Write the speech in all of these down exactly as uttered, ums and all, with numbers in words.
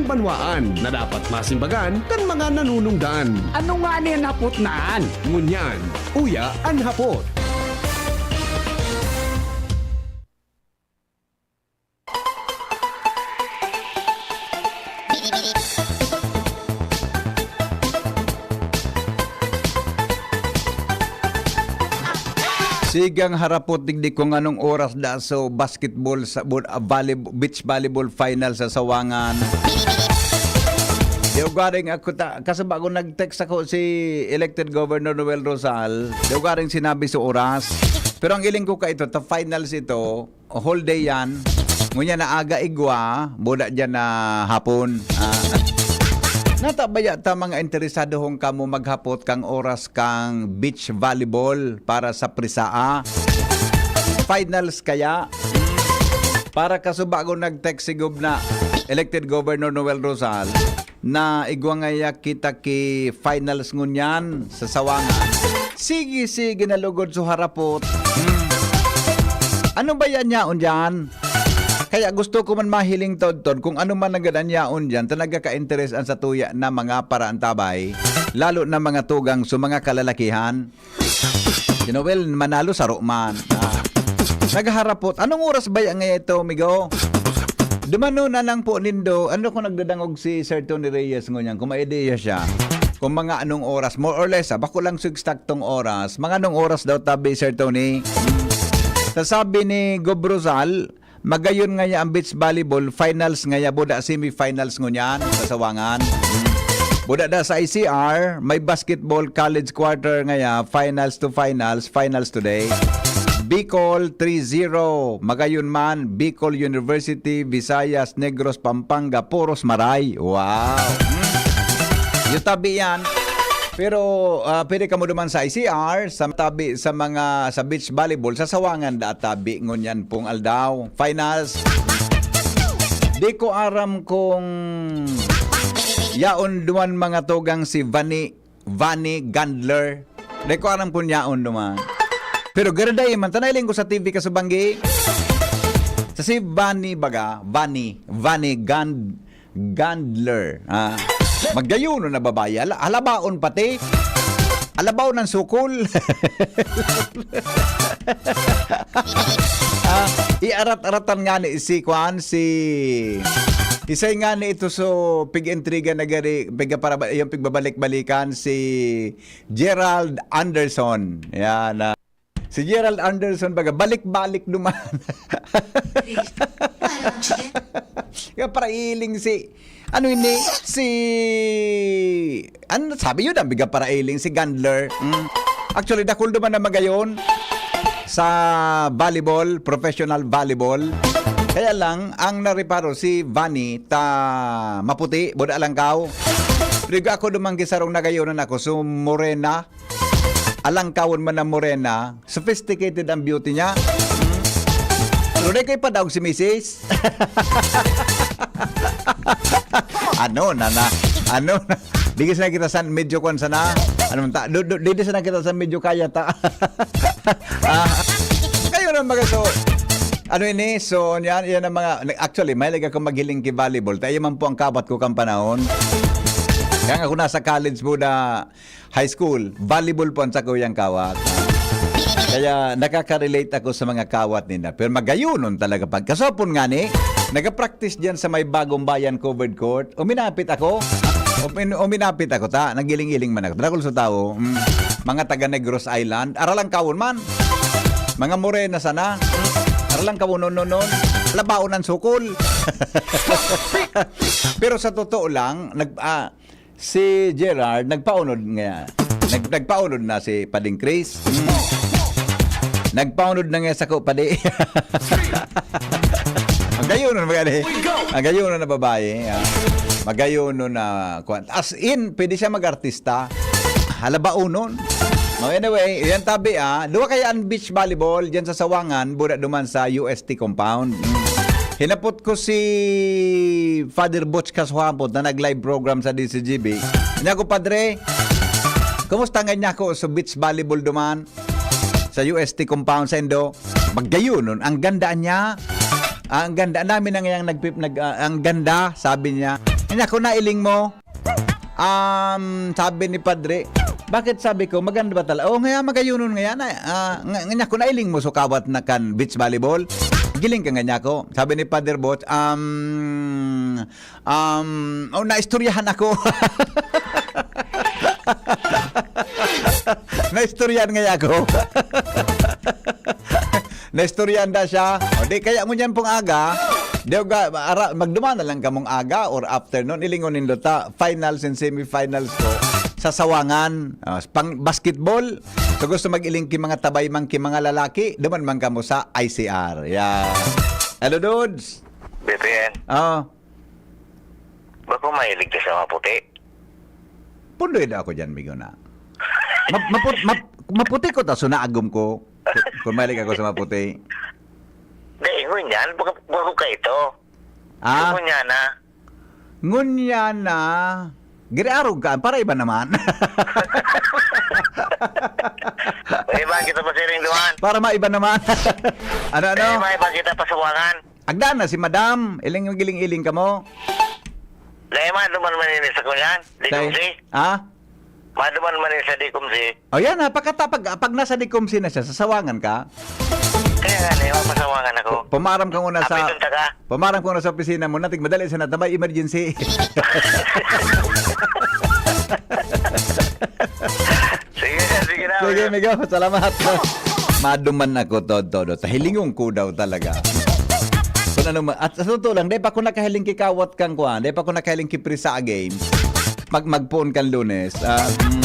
banwaan na dapat masimbagan kan mga nanunungdan. Ano nga ni an hapot na an? Ngunyan, uya an hapot. Sigang harapot digdi kung anong oras da so basketball sa bol-, ah, volleyball, beach volleyball final sa Sawangan. Di ugaring ako ta-, kasi bago nag-text ako si elected Governor Noel Rosal, di ugaring sinabi sa oras. Pero ang iling ko ka ito, ta finals ito, whole day yan. Ngunyan na aga igwa, buda dyan na hapon. Ah, natabaya ta mga interesado hong kamo maghapot kang oras kang beach volleyball para sa Prisaa. Finals kaya? Para kasubago nag-text si Gov na elected Governor Noel Rosal na igwa ngaya kita ki finals ngunyan sa Sawangan. Sige, sige, nalugod so harapot. Hmm. Ano ba yan yaon dyan? Kaya gusto ko man mahiling todtod kung ano man nagad an yaon dyan ta nagkakainteres an satuya na mga paraantabay, lalo na mga tugang sa mga kalalakihan. Si Noel manalo, saro man. Ah. Nagharapot. Anong oras ba yan ngayon ito, migo? Dumano na lang po nindo. Ano kung nagdadangog si Sir Tony Reyes ngunyan? Kung may ideya siya. Kung mga anong oras, more or less, ah, bako lang sa eksaktong oras. Mga anong oras daw tabi, Sir Tony? Sasabi ni Gob Rosal, magayon ngaya ang beach volleyball, finals ngaya, buda semifinals ngunyan, sa Sawangan. Buda da sa I C R, may basketball college quarter ngaya, finals to finals, finals today. Bicol three zero, magayon man, Bicol University, Visayas, Negros, Pampanga, puros maray. Wow! Hmm. Yung tabi yan. Pero, ah, pwede ka mo duman sa I C R, sa tabi, sa mga, sa beach volleyball, sa Sawangan da tabi, ngunyan pong aldaw. Finals. Di ko aram kung yaon duman mga tugang si Vani, Vani Gandler. Di ko aram kung yaon duman. Pero garaday man, tanay linggo sa T V kasubanggi. Sa si Vani baga, Vani, Vani Gand-, Gandler. Ah, magayuno na babae. Ala-, halabaon pati. Alabaw ng sukol. Ah, iarat-aratan nga ni si Kwan, si Isay nga ni ito so pig-intriga na gari, piga para ba, yung pigbabalik-balikan si Gerald Anderson. Yan, ah. Si Gerald Anderson, baga, balik-balik duman. Nga parailing si, ano ini? Si, ano sabi yun? Ang biga parailing, si Gandler. Mm. Actually, dakul duman na magayon sa volleyball, professional volleyball. Kaya lang, ang nareparo si Vani ta maputi, buda lang kao. Rigo ako duman gisarong nagayonan ako, so morena. Alangkawon man ang morena, sophisticated ang beauty niya. Hmm. Pero di ko ipadaog si misis. Ano na na? Ano na? Di sana kita san medyo kwan sana. Ano man ta? Do, do, di, di sana kita san medyo kaya ta. Ah, kayo na mga so. Ano ini? So, yan, yan ang mga, actually, mahilig ako maghiling ki volleyball. Tayo man po ang kabat ko kang panahon. Kaya nga ako nasa college po na high school, volleyball po ang sakuyang kawat. Kaya nakaka-relate ako sa mga kawat nila. Pero magayonon talaga pag kasapon nga ni, nagapractice diyan sa may Bagong Bayan covered court. Uminapit ako. Umin-, uminapit ako ta. Nagiling-iling man ako. Dakul sa tao. Mm. Mga taga Negros Island. Aralang kawon man. Mga morena sana. Mm. Aralang kawon non, non, non. Labaon ang sukol. Pero sa totoo lang, nag, ah, si Gerard, nagpaunod nga. Nag-, nagpaunod na si Pading Chris. Mm. Nagpaunod na nga sa ko, padi. Ang gayunon, magani. Ang gayunon na babae. Ah. Magayonon na, kwan. As in, pwede siya mag-artista. Halabaunon. No, anyway, yan tabi, ah. Duwa kaya ang beach volleyball dyan sa Sawangan, bura duman sa U S T compound. Mm. Hinapot ko si Father Butch Kasuhampot na nag-live program sa D C G B. Niya ko, "Padre, kumusta nga niya ako sa beach volleyball duman sa U S T compound sa Indo?" Magayunon, ang ganda niya. Ang ganda namin ang yang nagpip-, nag-, ah, ang ganda, sabi niya. Nya ko nailing mo. Um, sabi ni Padre, bakit, sabi ko, maganda ba talaga? Oh, ngaya magayunon ngaya na, ah, nga, nga ko nailing mo sukawat na kan beach volleyball. Giling ka nga niya ko. Sabi ni Padre Bot, um, um, oh, naistoryahan ako. Naistoryahan nga ako. Naistoryahan da siya. O di kaya ngunyan pong aga, di ga, ara, magduman na lang kamong aga or afternoon, ilingon nindo ta, finals and semifinals ko sa Sawangan. Ah, pang basketball, so gusto mag-iling ki mga tabay man ki mga lalaki, duman man kamo sa I C R. Yeah. Hello, dudes. B P N, Oh, bako mahilig ka sa maputi? Pundoy na ako dyan, migo na. Ma- maput- map- maputi ko, ta sunaagom ko. Kung mahilig ako sa maputi. Di, ingon yan, bako, bako ka ito. Ah, Ingon niya na. Ngunya na. Giriarog ka, para iba naman. Pwede ba kita pasiring duman? Para maiba naman. Ano, ano? Pwede ba iba kita pasuwangan? Agdan na si Madam. Iling, giling-iling ka mo. Dahil maduman man ini sa kunyan. Di Dahil- kong si. Ha? Maduman man ini sa di kong si. O yan ha, pagkata, pag, pag nasa Dicumsi na siya, sasawangan ka. Kaya nga, di, mapasawangan ako. Pumaram ka muna sa... Apitong taga. Pumaram ka muna sa opisina mo, nating madali sa natabay, emergency. Sige, sige na. Sige, amigo, salamat. Maduman ako, todo, todo. Tahilingon ko daw talaga. Kung ano ma- at sa totoo lang, di pa ko nakahiling kikawat kang kwan, di pa ko nakahiling kiprisa again. Mag magpoon kan Lunes. Ah, mm.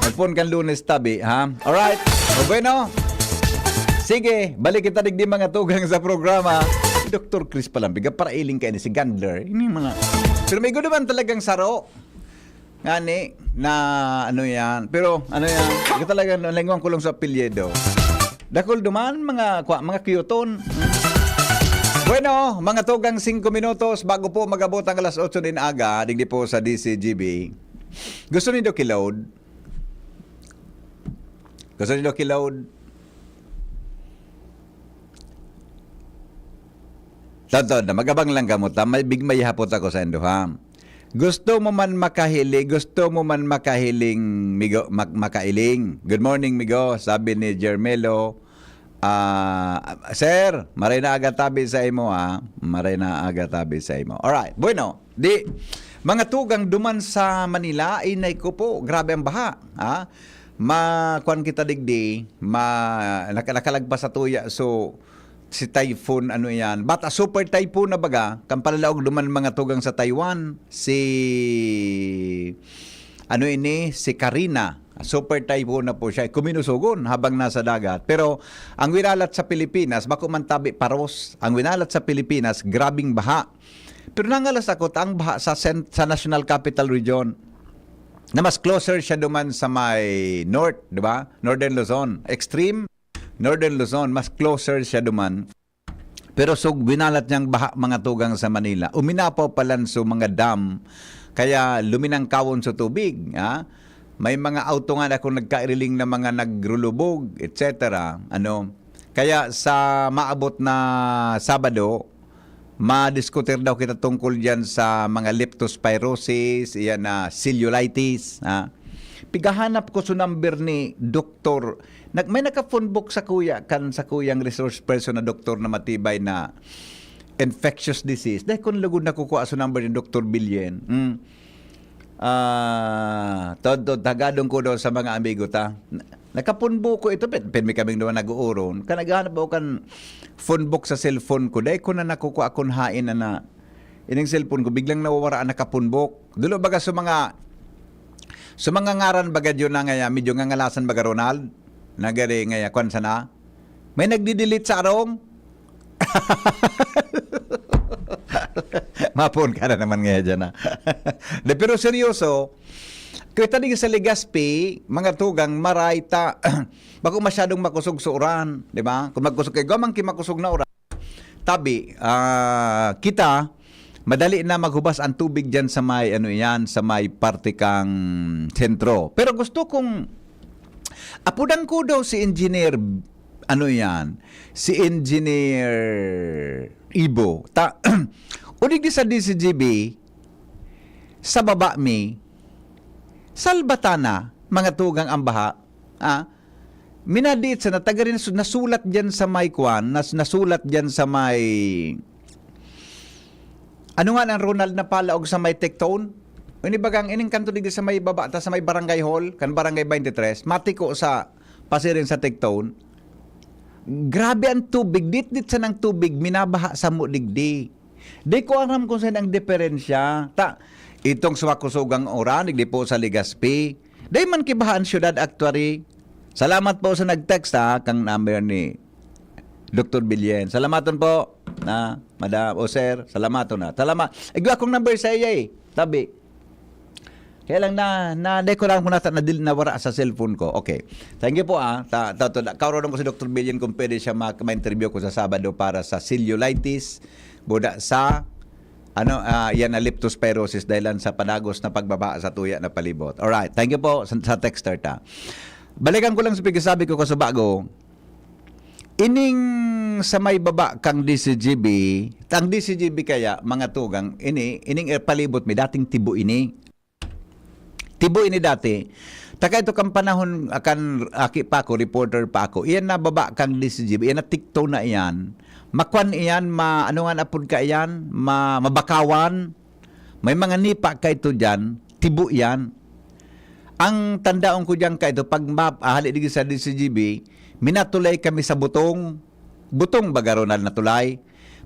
Magpoon kan Lunes, tabi, ha? Alright. O bueno. Sige, balik kita digdi mga tugang sa programa. Si Doktor Chris palang, biga para iling kayo ni si Gandler. Ini mga... Pero may gudo man talagang saro. Ngani, na ano yan. Pero ano yan, ika talaga, nalingon ko lang sa apelyido. Dakul duman, mga, kwa, mga kiyuton. Bueno, mga tugang singko minutos bago po magabot ang alas otso din aga, digdi po sa D C G B. Gusto nindo ki-load? Gusto nindo ki-load? Totoo na, magabang lang kamo ta. May big may hapot ako sa indo, ha. Gusto mo man makahiling, gusto mo man makahiling, migo, mak- makailing. Good morning, migo, sabi ni Jermelo. Ah, sir, maray na aga tabi sa imo, ha. Maray na aga tabi sa imo. Alright, bueno, di, mga tugang duman sa Manila, inay ko po, grabe ang baha, ha. Ma, kwan kita digdi, ma, naka- nakalagpas sa tuya, so, si typhoon, ano yan, but a super typhoon na baga, kan palalaog duman mga tugang sa Taiwan, si, ano ini, si Karina. Super typhoon na po siya. Kuminusugon habang nasa dagat. Pero ang winalat sa Pilipinas, bako man tabi paros. Ang winalat sa Pilipinas, grabing baha. Pero nangalas ako, ta ang baha sa, cent- sa National Capital Region, na mas closer siya duman sa may north, di ba? Northern Luzon. Extreme Northern Luzon, mas closer siya duman. Pero so, winalat niyang baha mga tugang sa Manila. Uminapaw palan so mga dam, kaya luminangkawon so tubig, ha? May mga auto nga na kung nagkairiling na mga nagrulubog, et cetera. Ano? Kaya sa maabot na Sabado, madiskutir daw kita tungkol diyan sa mga leptospirosis, iyan na cellulitis, ha? Pigahanap ko sa number ni Doktor. Nag, may naka-phone book sa kuya, kan sa kuyang resource person na doktor na matibay na infectious disease. Dahil kung lugod na kukuha sa number ni Doktor Bilyen. Mm. Ah, todo, tagadon ko daw sa mga amigo ta. Na- Nakapunbo ko ito, pin, pinmi kaming duwa nag-uuron. Kan naghahanap ako kan phone book sa cellphone ko, dahil ko na nakukuha kun hain na na. Ining cellphone ko, biglang nawawara ang nakapunbok. Dulo baga sa mga, sa mga ngaran baga yun na ngaya, medyo ngangalasan baga Ronald. Nagari ngaya, kwan sana. May nagdi-delete sa arong. Mapon ka na naman ngaya dyan, ha? De, pero seryoso, kita din sa Legazpi, mga tugang, maray ta, bako masyadong makusog sa uran, di ba? Kung magkusog kayo, gamang ki makusog na uran. Tabi, ah, kita, madali na maghubas ang tubig dyan sa may, ano yan, sa may parte kang sentro. Pero gusto kong, apudan ko daw si Engineer, ano yan, si Engineer Ibo. Ta, unig di sa D C G B, sa baba mi, salbata na, mga tugang, ang baha. Ah, minadiit sa natagarin, nasulat dyan sa may kwan, nas-, nasulat dyan sa may, ano nga nang Ronald na palaog sa may Tectone? Ini bagang ining kanto digdi sa may baba, ta sa may barangay hall, kan barangay twenty-three, matiko sa pasiring sa Tectone. Grabe ang tubig, ditdit sa nang tubig, minabaha sa mo digdi. Di ko aram kung saan ang diferensya. Ta, itong sa makusugang uran, digdi po sa Legazpi. Dai man kibaha ang syudad actually. Salamat po sa nag-text ha, kang number ni Doktor Bilyen. Salamaton po, na, madam, o sir, salamaton na. Salamat. Igwa akong number sa iya eh. Tabi. Kaya lang na, na, di ko lang muna ta-, nadil-, nawara sa cellphone ko. Okay. Thank you po, ah. Ta, ta, ta, kaurawan ko si Doktor Bilyen kung pwede siya ma-, ma-interview ko sa Sabado para sa cellulitis, buda sa, ano, ah, yan na leptospirosis dahil lang sa panagos na pagbaba sa tuya na palibot. Alright. Thank you po sa, sa texter ta. Balikan ko lang sa pagkasabi ko, kasubago, ining sa may baba kang D C G B, ang D C G B kaya, mga tugang, ini, ining, eh, palibot mi, dating tibo ini. Tibo ini dati. Taka ito kan panahon, ah, kan aki pa ako, reporter pa ako. Iyan na baba kang D C G B, iyan na tikto na iyan. Makwan iyan, ma-, ano nga apod ka iyan? Ma-, mabakawan. May mga nipa kaito diyan, tibo iyan. Ang tandaon ko diyan kaito, pag ma-, ahali digdi sa D C G B, minatulay kami sa butong. Butong baga, Ronald, na tulay.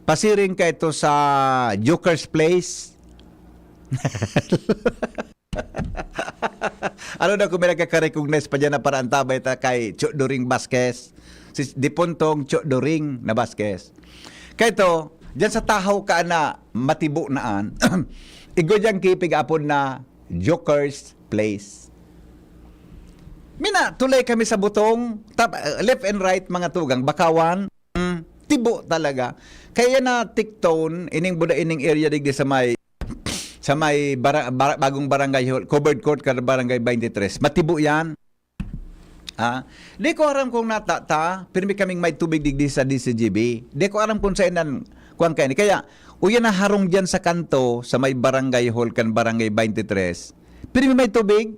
Pasiring kaito sa Joker's Place. Ano daw kung may nagkaka-recognize pa diyan na parang tabay ta kay Cho Doring Vasquez? Si dipuntong Cho Doring na Vasquez. Kaito, diyan sa tahaw ka na matibo na an, igwa diyang kipig apod na Joker's Place. Mina, tulay kami sa butong, tap-, left and right, mga tugang, bakawan, mm, tibo talaga. Kaya na Ticton, ining buda, ining area digdi sa may, sa may bara-, bara-, bagong barangay hall, covered court, kan barangay twenty-three. Matibo yan. Ah, di ko aram kung nata ta, pirmi kaming may tubig digdi sa D C G B. Di ko aram kung saan nan, kuwan kaini. Kaya, uya na harong diyan sa kanto, sa may barangay hall kan barangay twenty-three. Pirmi may tubig.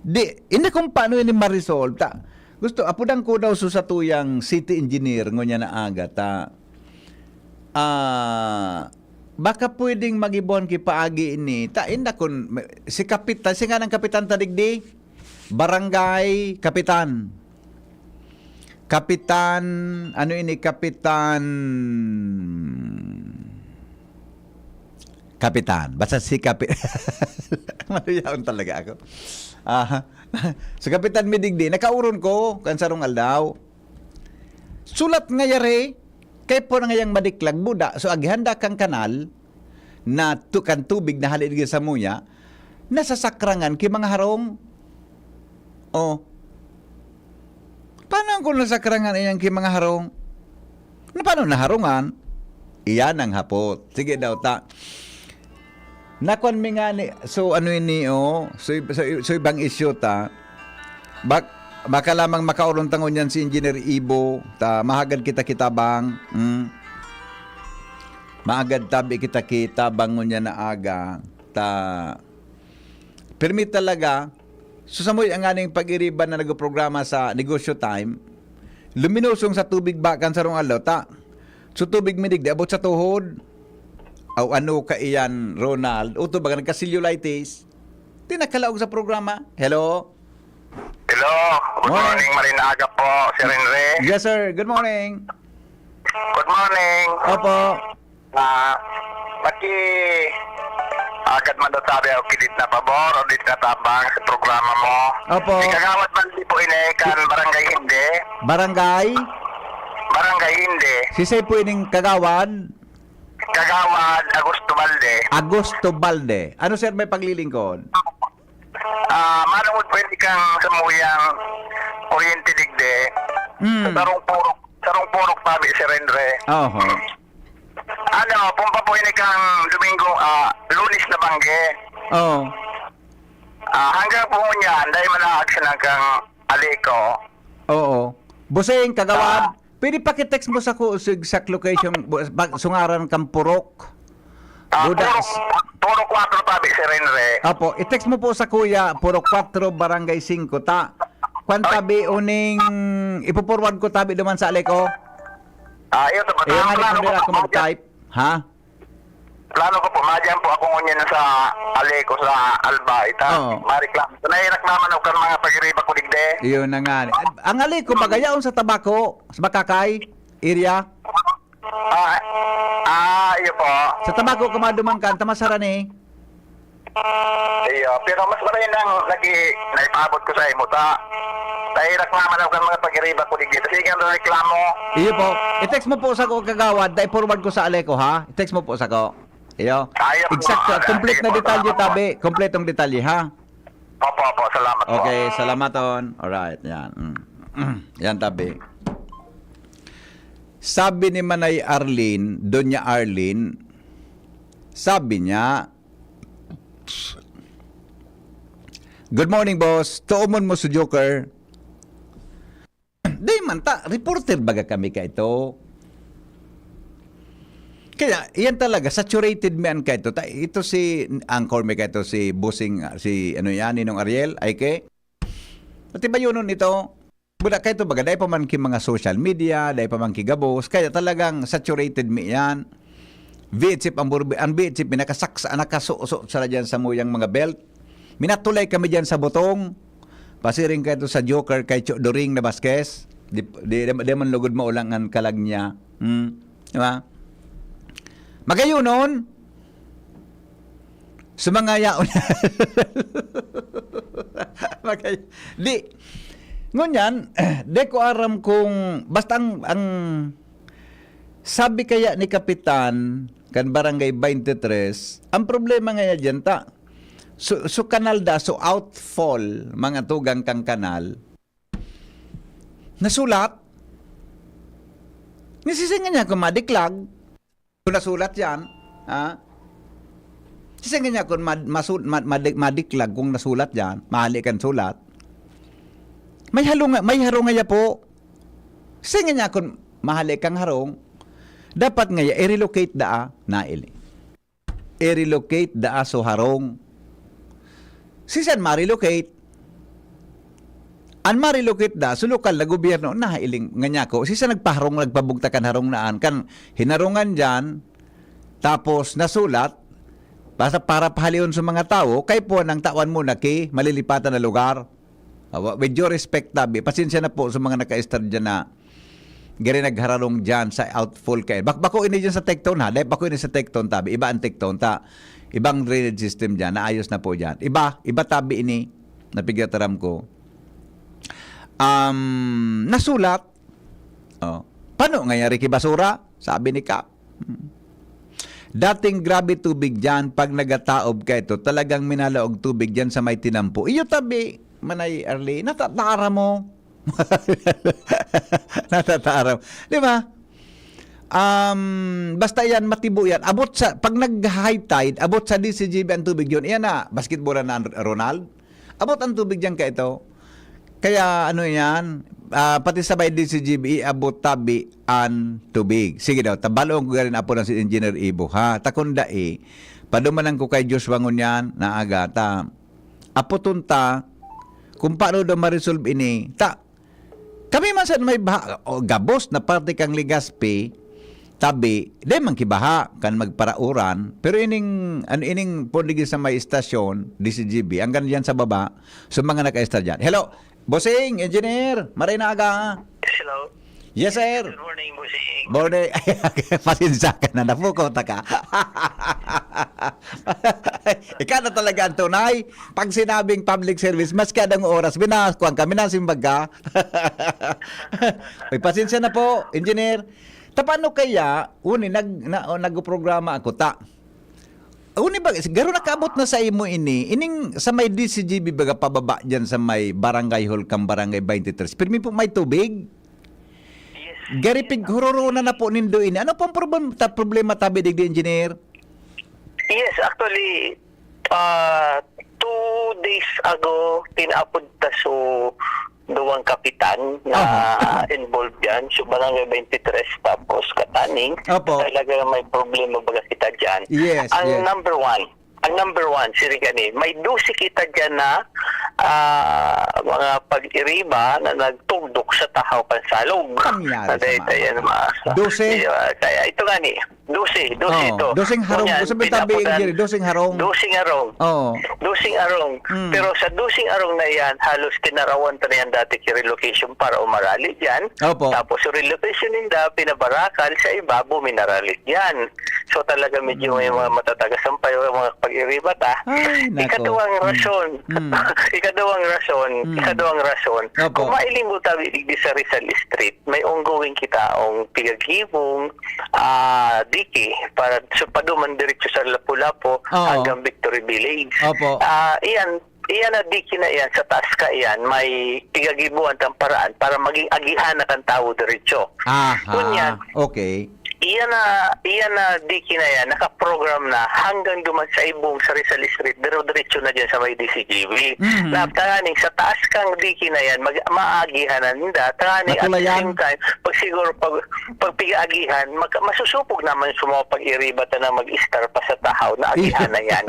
Di, hindi kung paano ini ma-resolve. Ta, gusto, apudan ko daw so sa tuyang city engineer, ngunya na aga, ta. Ah, baka pwedeng magibuhan ki paagi ini. Ta, inda kun, si kapitan, si nga ng kapitan ta digdi? Barangay kapitan. Kapitan, ano ini, kapitan? Kapitan. Basta si kapi-, maluyaon talaga ako. Aha. So, kapitan mi digdi, nakauron ko, kan sarong aldaw. Sulat nga yari, kay po na ngayang madiklag buda. So, agihan da kang kanal, na tu-, kan tubig na hali digdi sa muya, nasasakrangan ki mga harong. Oh. Paano ang kung nasakrangan iyan ki mga harong? Na paano naharungan? Iyan ang hapot. Sige daw, ta. Nakuan mi nga ni, so ano ini, oh, so, so, so ibang isyu ta. Bak-, baka lamang makaurong tangon yan si Engineer Ibo, ta mahagad kita kitabang. Mm. Maagad tabi kita kitabang ngunyan na aga. Ta, pirmi talaga, susamoy ang aning pag-iriba na nagprograma sa Negosyo Time, luminusong sa tubig bakan sa rong aldaw, ta, so tubig midigdi, abot sa tuhod. Aw ano ka iyan, Ronald? Uto baga nagka-cellulitis? Di nakalaog sa programa. Hello? Hello, good Morning. Morning, Marinaaga po, Sir Henry. Yes, sir. Good morning. Good morning. Opo. Ah, paki-, agad man daw sabi ako, kidit na pabor o dit na tabang sa programa mo. Opo. Ikagawad man di po ini kan Barangay Hindi. Barangay? Barangay Hindi. Si Sir po ining kagawad? Kagawad Agosto Balde. Agosto Balde. Ano, sir, may paglilingkod? Ah, manungod pwede kang samuyang kuryente digdi. Mm. Sa sarong purok, sarong purok tabi si Rendre. Oho. Ano, pumpa po ini kang Domingo, ah, Lunes na bangge. Oo. Ah, hanggang po niyan, dahil manaag siya ng kang Aliko. Oo. Busing, kagawad, Ah. pwede pakitext mo sa ko sa exact location, bu-, ba-, sungaran kang purok. Ah, Buda. Puro, puro kwatro tabi, Sir Henry. Apo, i-text mo po sa kuya, puro kwatro, Barangay singko, ta. Kwan Ay. Tabi, uning ipo-forward ko tabi duman sa Aleco. Ah, yun, sa Iyo nga ni plano ko pundira po, ako mag-type. Ha? Plano ko po, madyan po ako ngunyan sa Aleco, sa Alba, ita. Oo. Mareklamo. Nahirak naman ako kan mga pagiriba ko digdi. Iyo na nga. Ang Aleco, magayaon sa Tabaco, sa Makakay area. Ah, ah, iyo po. Sa Tabaco ka maduman kan, ta masara ni. Iyo, pero mas maray nang nagi-, naipaabot ko sa imo, ta. Nahirak naman ako kan mga pagiriba ko digdi. Sige, ang reklamo. Iyo po. I-text mo po sa ko, kagawad, ta i-forward ko sa Aleco, ha? I-text mo po sa ko. Iyo. Ayos po. Eksakto. Ah, kompleto sige na po, detalye, salamat po. Tabi. Kompletong detalye, ha? Opo, opo. Salamat po. Okay, salamaton. Alright, yan. Mm. Yan, tabi. Sabi ni Manay Arlene, Doña Arlene, sabi niya, "Good morning, boss. Tuomon mo si Joker." Di man ta, reporter baga kami kaito. Kaya, iyan talaga, saturated mi an kaito. Ta, ito si anchor mi kaito, si Bossing, si ano yan, Ninong Ariel, ay ke? Pati ba yun nun ito? Buda kaito baga, dai pa man ki mga social media, dai pa man ki gabos, kaya talagang saturated mi yan. V H F ang burbi-, ang V H F pinakasaksa, nakasuso sa dyan sa muyang mga belt. Minatulay kami dyan sa butong. Pasiring kaito sa Joker kay Cho Doring na Vasquez. Di, di, di, di man lugod maulang an kalag niya. Hmm. Di ba? Magayunon, sa mga yaon. Magay-, di, ngunyan, di ko aram kung, basta ang, ang, sabi kaya ni Kapitan, kan Barangay twenty-three, ang problema nga dyan ta, so, so kanal da, so outfall, mga tugang kang kanal, nasulat. Nisisingan niya kung madiklag. Kung nasulat yan, ha? Sisingan niya kung mad-, masu-, mad-, mad-, madiklag kung nasulat yan, mahali kan sulat. May halong, may harong ngaya po. Sisingan niya kung mahali kang harong, dapat ngaya i-relocate daa, naili. I-relocate daa so harong. Sisan ma-relocate? An ma-relocate da, so lokal na gobyerno, nailing nga niya ko. Sisan nagpaharong, nagpabugtakan harong naan, kan hinarungan diyan, tapos nasulat, basta para pahalion sa mga tawo, kay po nang tawan mo na ki malilipatan na lugar. Awa, with due respect, tabi, pasensya na po sa mga naka-estar dyan na gari naghararong dyan sa outfall kayo. Bak-, bako ini dyan sa Tecton, ha? Dahil bako ini sa Tecton, tabi. Iba ang Tecton, ta. Ibang drainage system dyan. Naayos na po dyan. Iba, iba tabi ini. Napigataram ko. Um, nasulat. Oh. Paano ngayari ki basura? Sabi ni Kap. Hmm. Dating grabe tubig dyan. Pag nagataob ka ito, talagang minalaog tubig dyan sa may tinampo. Iyo tabi, Manay Arlene, nata-, naara mo. Natataram. Di ba? Um, basta yan, matibo yan. Abot sa, pag nag-high tide, abot sa D C G B ang tubig yun. Yan na, basketball na, Ronald. Abot ang tubig dyan ka ito. Kaya ano yan, ah, pati sabay D C G B, abot tabi ang tubig. Sige daw, tabalong ko garin apo na si Engineer Ibo, ha? Takunda eh, padumanan ko kay Joshua ngunyan, naagata. Aputon ta, kung paano daw ma-resolve ini. Ta, kami man sa may baha, o, gabos na parte kang Legazpi, tabi, di man kibaha, kan magparauran, pero ining, an-, ining pundig sa may istasyon, D C G B, hanggang diyan sa baba, sa mga naka-estadyante. Hello, Bossing, Engineer, maray na aga. Hello. Yes, sir. Good morning, Bossing. Morning. Pasensya ka na, napukaw ta ka. Ikaw na talaga ang tunay. Pag sinabing public service, maski adang oras, binakuan ka, minasimbag ka. Uy, pasensya na po, Engineer. Ta, paano kaya, uni, nag-, na, o, nagprograma ako, ta. Uni ba, garo nakaabot na sa imo ini, ining sa may D C G B baga pababa diyan sa may barangay hall kang barangay twenty-three. Pirmi po may tubig? Yes. Gari pighururuna na po nindo ini. Ano pong problem-, ta-, problema tabi digdi, Engineer? Yes, actually, ah, two days ago, tinapod ta so duwang kapitan na Aha. involved diyan. So, Barangay twenty-three tapos Kataning, Opo. talaga may problema baga kita diyan. Yes, Ang yes. number one, ang number one, siri gani, may dose kita diyan na, ah, mga pag-iriba na nagtugdok sa Tahaw Pansalog. Pangyari Na sa dahil mama. tayo na mga Dose? Di ba? Kaya ito nga ni, dose, dose Oh, ito. doseng harong. Ngunyan, Gusto mo tabi, pinaputan, Jerry, doseng harong. doseng harong. Oh. Doseng harong. Mm. Pero sa doseng harong na iyan, halos tinarawan ta na yan dati ki relocation para umarali diyan. Opo. Tapos yung relocation ninda, pinabarakal sa iba, buminarali diyan. So talaga medyo may Mm. mga matatagas ang payo, mga pag-iribat, ah. Ay, nako. Ikaduhang Mm. rason. Mm. Ikaduhang rason. Mm. Ikaduhang rason. Opo. Kung mailing mo tabi digdi sa Rizal Street, may ongoing kita ang pigagibong, ah, dike para sa paduman diretso sa Lapu-Lapu Oo. hanggang Victory Village. Opo. Ah, iyan, iyan na dike na iyan, sa taas ka iyan, may pigagibuan tang paraan para maging agihan na kan tawo diretso. Aha. Ngunyan, Okay. iyan na, iyan na dike na iyan, nakaprogram na hanggang duman sa Ibong, sa Rizal Street, dire-diretso na diyan sa may D C G B. Mhm. Na, tanganing sa taas kang dike na iyan, mag-, maagihan na ninda. Tanganing at the Matulayan. same time, pag siguro, pag, pag pig-aagihan, mag-, masusupog naman sa mga pag-iribat na mag-istar pa sa Tahaw, na agihan na yan.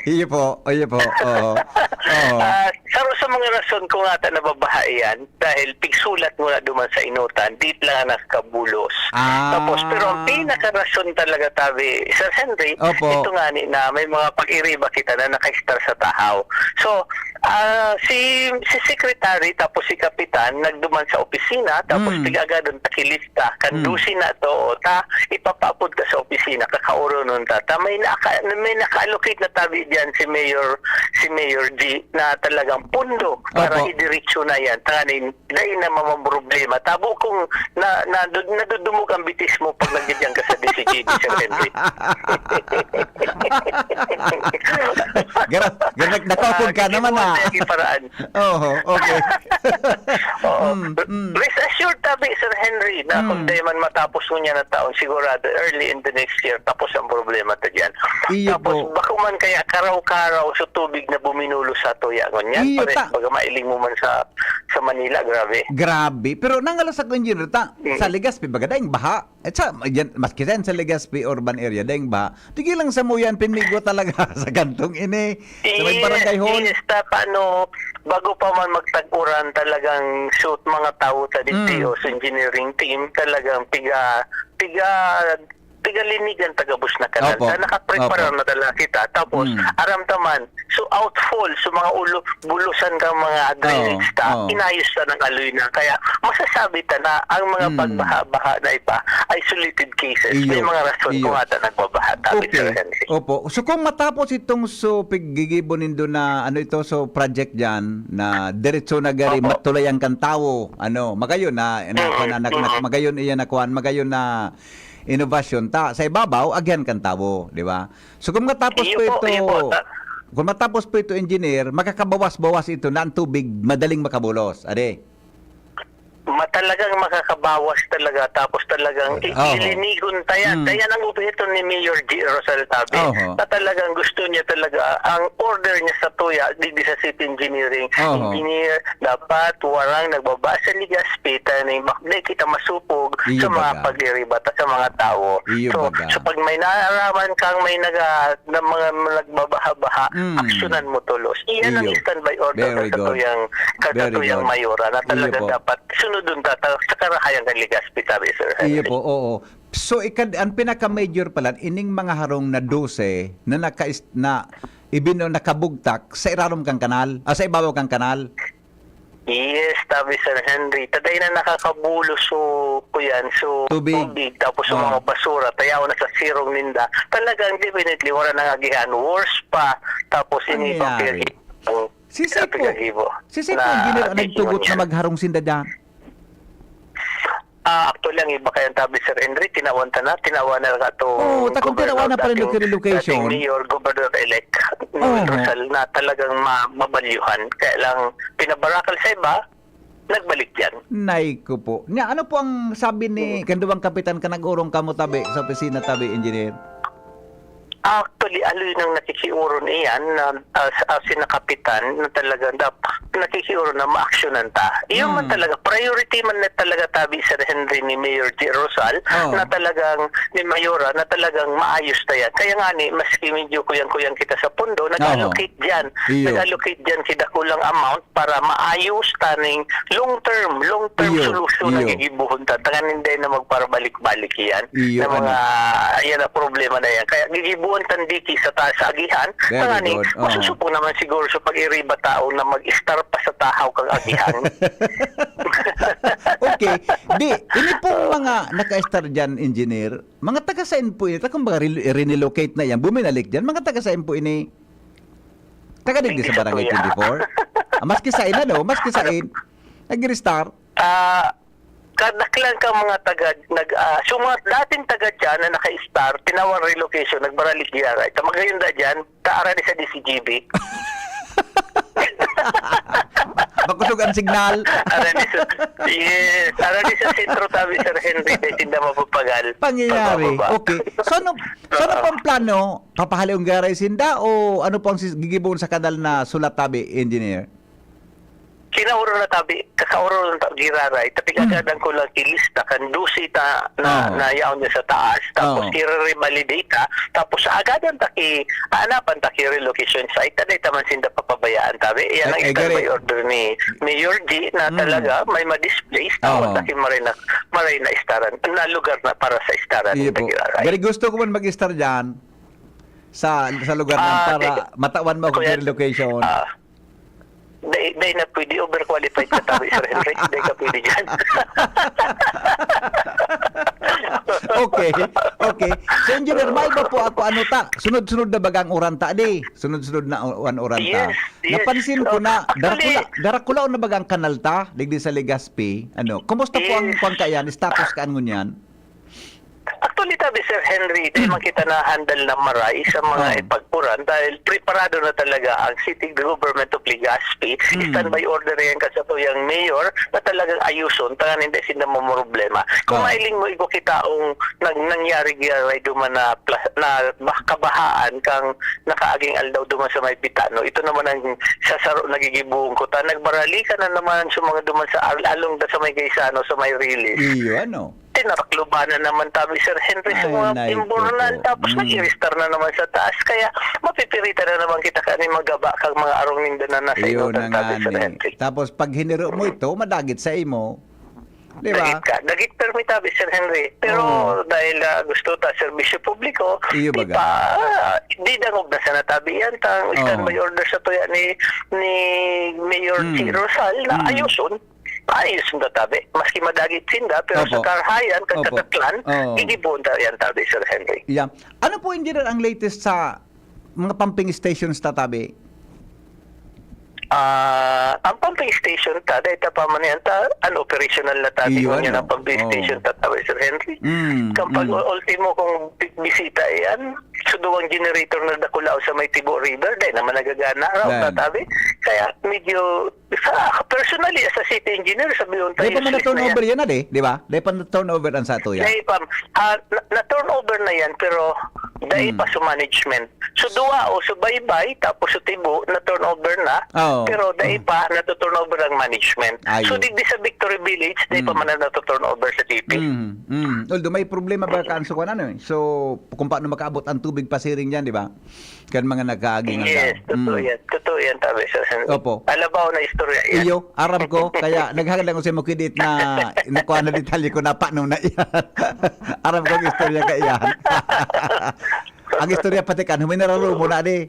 Iyo po, iyo po. Oo. Oo. Ah, saro sa mga rason kung ata nababaha iyan, dahil pigsulat muna duman sa inutan, dit lang ang nakakabulos. Ah. Tapos, pero ang pinakarason talaga, tabi, Sir Henry, Opo. ito nga ni na may mga pag-iriba kita na nakaistar sa Tahaw. So, ah, si, si secretary, tapos si kapitan, nagduman sa opisina, tapos Mm. pig-agadan ta ki lista, kan Mm. dose na to, o ta, ipapaapod ta sa opisina, kakaoronon ta. Ta, may naka-, may naka-allocate na tabi diyan si Mayor, si Mayor G, na talagang pundo para Opo. idiretso na yan. Tanganing, dai na mamamroblema. Tabo kung na, na, nadudumog ang bitis mo pag nandiyan ka sa D C G B, Sir Henry. Gara-, gara-, nakopog ka Ah, naman, hindi mo ah. pwede paraan. Oho, okay. Oo. Mm, mm. Rest assured, tabi, Sir Henry, na kung Mm. di man matapos ngunyan na taon, sigurado, early in the next year, tapos ang problema ta diyan. Iyo Tapos, po. bako man kaya karaw-karaw sa tubig na buminulos sa tuya, ngunyan, Iyo pares ta. baga mailing mo man sa, sa Manila, grabe. Grabe. Pero nangalas ako, Engineer, ta, Mm. sa Legazpi, baga daing baha. At sa, yan, maski yan sa Legazpi urban area, daing baha. Tigil lang sa muyan, pinigo talaga sa kantong ini. Sa may Yes, barangay hall. yes, ta, paano, bago pa man magtag-uran, talagang shoot mga tao sa Mm. D P O, sa engineering team, talagang piga, piga, pigalinigan ta gabos na kanal. Opo. Ta, nakaprepara Opo. na talaga kita. Tapos, Mm. aram ta man, so outfall, so mga ulo, bulusan ka mga drainage Oo, ta, oo. inayos na ng aloy na. Kaya, masasabi ta na ang mga Mm. pagbaha-baha na iba, isolated cases. May Iyo, mga rason iyo. kung ata nagbabaha, tabi, Okay. Sir Henry. Opo. So, kung matapos itong so piggigibo nindo na, ano ito, so project diyan, na diretso na gari, Opo. matulayan kan tawo, ano, magayon na, na, Mm, na, na, na, mm. magayon iyan na kuwan, magayon na inobasyon ta, sa ibabaw, agihan kan tawo, di ba? So, kung matapos Iyo po po, ito, iyo po, ta- kung matapos po ito, engineer, makakabawas-bawas ito na ang tubig madaling makabulos. Ade? Ma-, talagang makakabawas talaga, tapos talaga, i-, Oo. ililinigon ta yan. Mm. Ta yan ang obheto ni Mayor G Rosal, tabi, Oho. na talagang gusto niya talaga, ang order niya sa tuya, digdi sa city engineering, Oho. engineer, dapat warang nagbaba sa Legazpi, ta ning bakde kita masupog Iyo sa mga baga. pag-iriba ta sa mga tawo. Iyo So, baga. so pag may naaraman kang may naga-, na mga nagbabaha-baha, Mm. aksyonan mo tulos. Iyan ang Iyo. standby order Very sa good. tuyang, sa Very tuyang good. mayora na Iyo talagang po. dapat sunodon ta, ta, sa karahayan kan Legazpi, tabi, Sir Iyo Henry. po, oo. So, ikad-, ang pinaka-major pala, ining mga harong na dose na naka-, na ibino-, nakabugtak sa irarom kang kanal, ah, sa ibabaw kang kanal? Yes, tabi, Sir Henry. Taday na nakakabulos so, kuyan, so Tubig. tubig, tapos sa Oo. mga basura, tayaw na sa sirong ninda. Talagang definitely, wala nang agihan. Worse pa, tapos Ano ini pang nangyari? pinag-, Si Sir po, pinagibo si Sir po, na engineer, ang nagtugot na ngunyan. magharong sinda dyan? Ah, actually, ang iba kayang tabi, Sir Henry, tinawan ta na, tinawan na lang ato Oo, takong tinawan na pa rin dating, relocation. dating mayor, governor-elect, Manuel Oo. Rosal, na talagang ma-, mabalyuhan. Kaya lang, pinabarakal sa iba, nagbalik yan. Nay ko po. Nya, ano po ang sabi ni Mm. kanduwang kapitan ka nag-orong kamo tabi sa opisina tabi, engineer? Actually, aloy nang nakikiuron iyan na, ah, sa, ah, sina kapitan na talagang dap-, nakikiurong na maaksyonan ta. Iyon man Hmm. talaga, priority man na talaga tabi, Sir Henry, ni Mayor G. Rosal, Oo. na talagang, ni Mayora, na talagang maayos ta yan. Kaya nga ni, maski medyo kuyang-kuyang kita sa pondo, Oo. nag-allocate dyan. Iyo. Nag-allocate dyan kidakulang amount para maayos taning long term, long term Iyo, solution na iyo. gigibuhon ta. Tanganing dai na magparabalik-balik yan. Iyo, Na mga, ano. ayan na problema na yan. Kaya gigibuhon tan diki sa taas sa agihan, Very tanganing good. Oo. masusupong naman siguro sa pag-iriba tao na mag-estar pa sa tahaw kang agihan. Okay. Di, ini pong mga naka-estar dyan, engineer, mga taga saan po ito? Kung baga, re-, renelocate na yan, buminalik dyan, mga taga saan po ini? Taga digdi Digdi sa sa Barangay Tuya. twenty-four? Ah, maski sa ina, no? Maski sa in, nag-restart? Ah, kadaklan ka mga taga, nag, ah, so mga dating taga dyan na naka-star, tinawag relocation, nagbaraligya ka. Ito, magayon da dyan, ta arani sa D C G B. Makusog ang signal. Arani sa, yes, arani sa sentro tabi, Sir Henry, dahil tinda mapapagal. Pangyayari. Pababa. Okay. So ano, so ano Oo. pang plano? Papahalion garay sinda o ano pang sis-, gigibohon sa kanal na sulat tabi, engineer? Kinauro na tabi, kakauro na ta-, giraray, tapi Hmm. gagadan ko lang ilista kan dose ta na, Oo. na yaon niya sa taas, tapos Oo. i-revalidate ta, tapos sa agadan ta ki, aanapan ta ki relocation site, ta dai ta man sinda papabayaan tabi. Yan ang Ay, ay, standby gari. order ni Mayor G na Hmm. talaga may ma-displace, Oo. tapos ta ki maray na, maray na istaran, na lugar na para sa istaran Iyo ta po. giraray. Gari gusto ko man mag-istar dyan sa, sa lugar na Ah, para sige. matawan mo ako Kuya, ng relocation. ah, Dai, dai na pwede, overqualified ka tabi, Sir Henry. Dai ka pwede dyan. Okay, okay. So, Engineer, may iba po ako, ano ta? Sunod-sunod na bagang uran ta, di? Sunod-sunod na u-, an uran ta. Yes, yes. Napansin ko Oo. na, Actually, darakula, darakulaon na bagang kanal ta, digdi sa Legazpi. Ano, kumusta po ang Yes. kwan kaiyan? Status kaan ngunyan? Actually, tabi, Sir Henry, dai Hmm. man kita na-handle na maray sa mga Oo. ipagkuran dahil preparado na talaga ang City Government of Legazpi. Hmm. Standby order na yan ka sa tuyang mayor na talagang ayuson, tanganing dai sinda mamroblema. Kung Oo. mailing mo, igwa kita ang nag-, nangyari gyaray duman na pla-, na bah-, kabahaan kang nakaaging aldaw duman sa may Bitano. Ito naman ang sa saro nagigibuhon ko ta. Nagbaralikan na naman sa mga duman sa al-, along da sa may Gaisano, sa may Rilis. Iyo, ano? Tinarakluban na naman tabi, Sir Henry, sa Ay, mga nay, imbornal, ko po. tapos Mm. nag-iristar na naman sa taas. Kaya mapipiritan na naman kita kani magaba kang mga arong ninda na nasa Iyo inutan na tabi, nga Sir ni. Henry. Tapos pag hiniro mo ito, madagit sa imo. Di ba? Dagit ka. Dagit permi tabi, Sir Henry. Pero Oo. dahil, ah, gusto ta serbisyo publiko, Iyo di baga. pa, ah, di dangog na sana tabi yan. Tang Oo. standby order sa tuya ni, ni Mayor Mm. G. Rosal na Mm. ayuson. Ayos na tabi. Maski madagit sinda, pero sa Opo. karhayan, Opo. kagkataklan, Oo. gigibohon ta yan tabi, Sir Henry. Yeah. Ano po, Engineer, ang latest sa mga pumping stations ta tabi? Ah, ang pumping station ta, dahil ta pa man yan, ta, unoperational na tabi, Iyo, ngunyan ano? ang pumping Oo. station ta tabi, Sir Henry. Mm, Kapag mm. u-, ultimo kong bi-, bisita yan, suduwang generator na dakulaw sa may Tibo River, dahil naman nagagana, raw Yan. tatabi. Kaya medyo, sa, personally, as a city engineer, sabi yung Dai pa tayo man na-turnover yan, ade, di ba? Dai pa na-turnover ang sa tuya. Dai pa, ah, na, na-turnover na yan, pero dai Hmm. pa sa management. So, duwa o so baybay, tapos so tibo, na-turnover na, Oo. pero dai Hmm. pa natu-turnover ang management. Ayo. So, digdi sa Victory Village, dai pa Hmm. man na natu-turnover sa T P. Hmm. Hmm. Although may problema ba kaan sa kuwan, ano eh. So, kung paano makaabot ang tubig pasiring dyan, di ba? Kan mga nagkaaging Yes, aldaw. totoo Mm. yan. Totoo yan, tabi, Sir Henry. Opo. Alabaw na istorya yan. Iyo, aram ko, kaya naghagad lang ko sa imo kidit na nakuha na detalye ko na paano na iyan. Aram ko ang istorya ka iyan. Ang istorya pati kan, huminararo mo na, di.